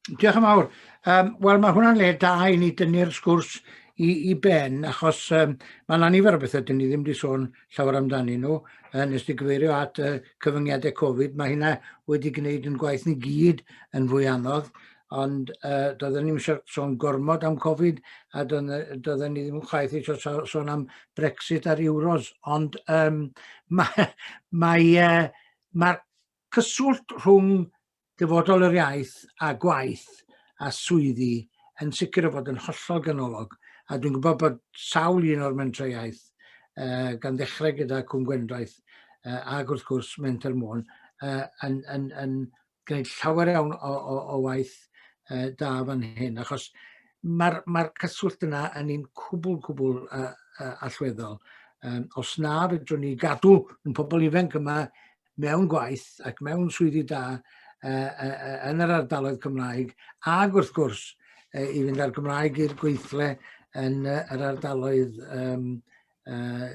Diolch yn fawr. Um, Wel, mae hwnna'n le da i ni dynnu'r sgwrs i, i ben, achos um, mae yna nifer o bethau dyn ni ddim wedi sôn llawer amdanyn nhw. Uh, nes di gyfeirio at uh, cyfyngiadau Covid, mae hynna wedi gwneud yn gwaith ni gyd yn fwy anodd, ond uh, doedden ni'n eisiau sôn gormod am Covid, a doedden ni ddim yn chwaith eisiau sôn am Brexit a'r Euros, ond um, mae'r mae, uh, mae cyswllt rhwng dyfodol yr iaith a gwaith a swyddi yn sicr o fod yn hollol ganolog, a dwi'n gwybod bod sawl un o'r mentrau iaith, uh, gan ddechrau gyda Cwm Gwendraeth uh, ac wrth gwrs Menter Môn, uh, yn, yn, yn gwneud llawer iawn o, o, o waith uh, da fan hyn, achos mae'r mae cyswllt yna yn un cwbl, cwbl uh, uh, allweddol. Um, os na fedrwn ni gadw yn pobl ifanc yma mewn gwaith ac mewn swyddi da uh, uh, yn yr ardaloedd Cymraeg ac wrth gwrs uh, i fynd â'r Gymraeg i'r gweithle yn uh, yr ardaloedd um, uh,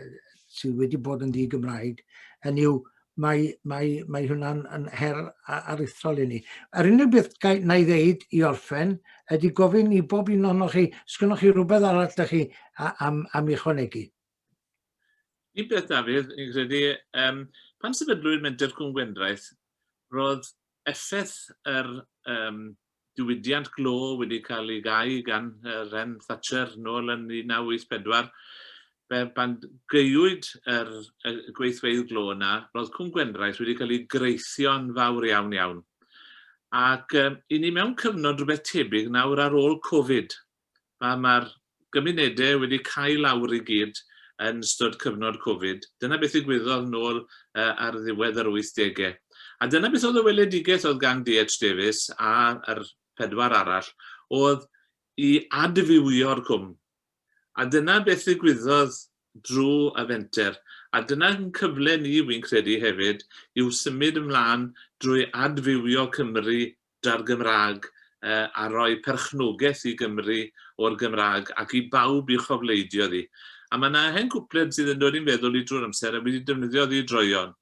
sydd wedi bod yn ddi-Gymraeg, hynny yw, mae, mae, mae hwnna'n yn her aruthrol i ni. Yr unig beth na i ddeud i orffen ydy gofyn i bob un ohonoch chi, sgynnoch chi rhywbeth arall da chi am, am ychwanegu? Un peth, Dafydd, fi'n credu, um, pan sefydlwyd Menter Cwm Gwendraeth, roedd effaith yr um, diwydiant glo wedi cael ei gau gan uh, Ren Thatcher nôl yn 1984. Fe pan gaewyd yr, y gweithfeydd glo yna, roedd Cwm Gwendraeth wedi cael ei greithio'n fawr iawn iawn. Ac um, i ni mewn cyfnod rhywbeth tebyg nawr ar ôl Covid. Mae'r ma gymunedau wedi cau lawr i gyd yn ystod cyfnod Covid. Dyna beth ddigwyddodd nôl uh, ar ddiwedd yr 80au. A dyna beth oedd y weledigaeth oedd gan D.H. Davies a'r pedwar arall, oedd i adfywio'r cwm. A dyna beth ddigwyddodd drwy y fenter. A dyna'n cyfle ni, wy'n credu hefyd, yw symud ymlaen drwy adfywio Cymru 'da'r Gymraeg a rhoi perchnogaeth i Gymru o'r Gymraeg ac i bawb i'w chofleidio ddi. A mae yna hen gwpled sydd yn dod i'n feddwl i drwy'r amser a wedi defnyddio ddi droeon.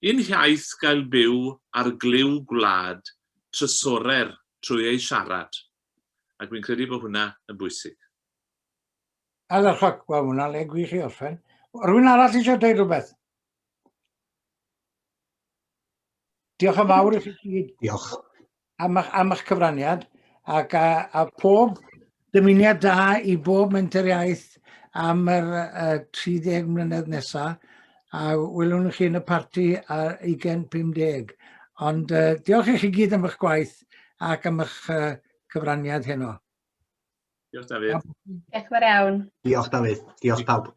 Un hiaith gael byw ar glyw gwlad, trysorer trwy ei siarad. Ac fi'n credu bod hwnna yn bwysig. Ardderchog, wel, hwnna'n le gwych i orffen. Rwy'n arall eisiau dweud rhywbeth? Diolch yn fawr i chi gyd. Diolch. Am eich, am eich cyfraniad ac a, a pob dymuniad da i bob menter iaith am yr uh, 30 mlynedd nesaf a welwn chi yn y parti ar 2050. Ond uh, diolch i chi gyd am eich gwaith ac am eich uh, cyfraniad heno. Diolch Dafydd. Diolch yn fawr iawn. Diolch Dafydd. Diolch pawb.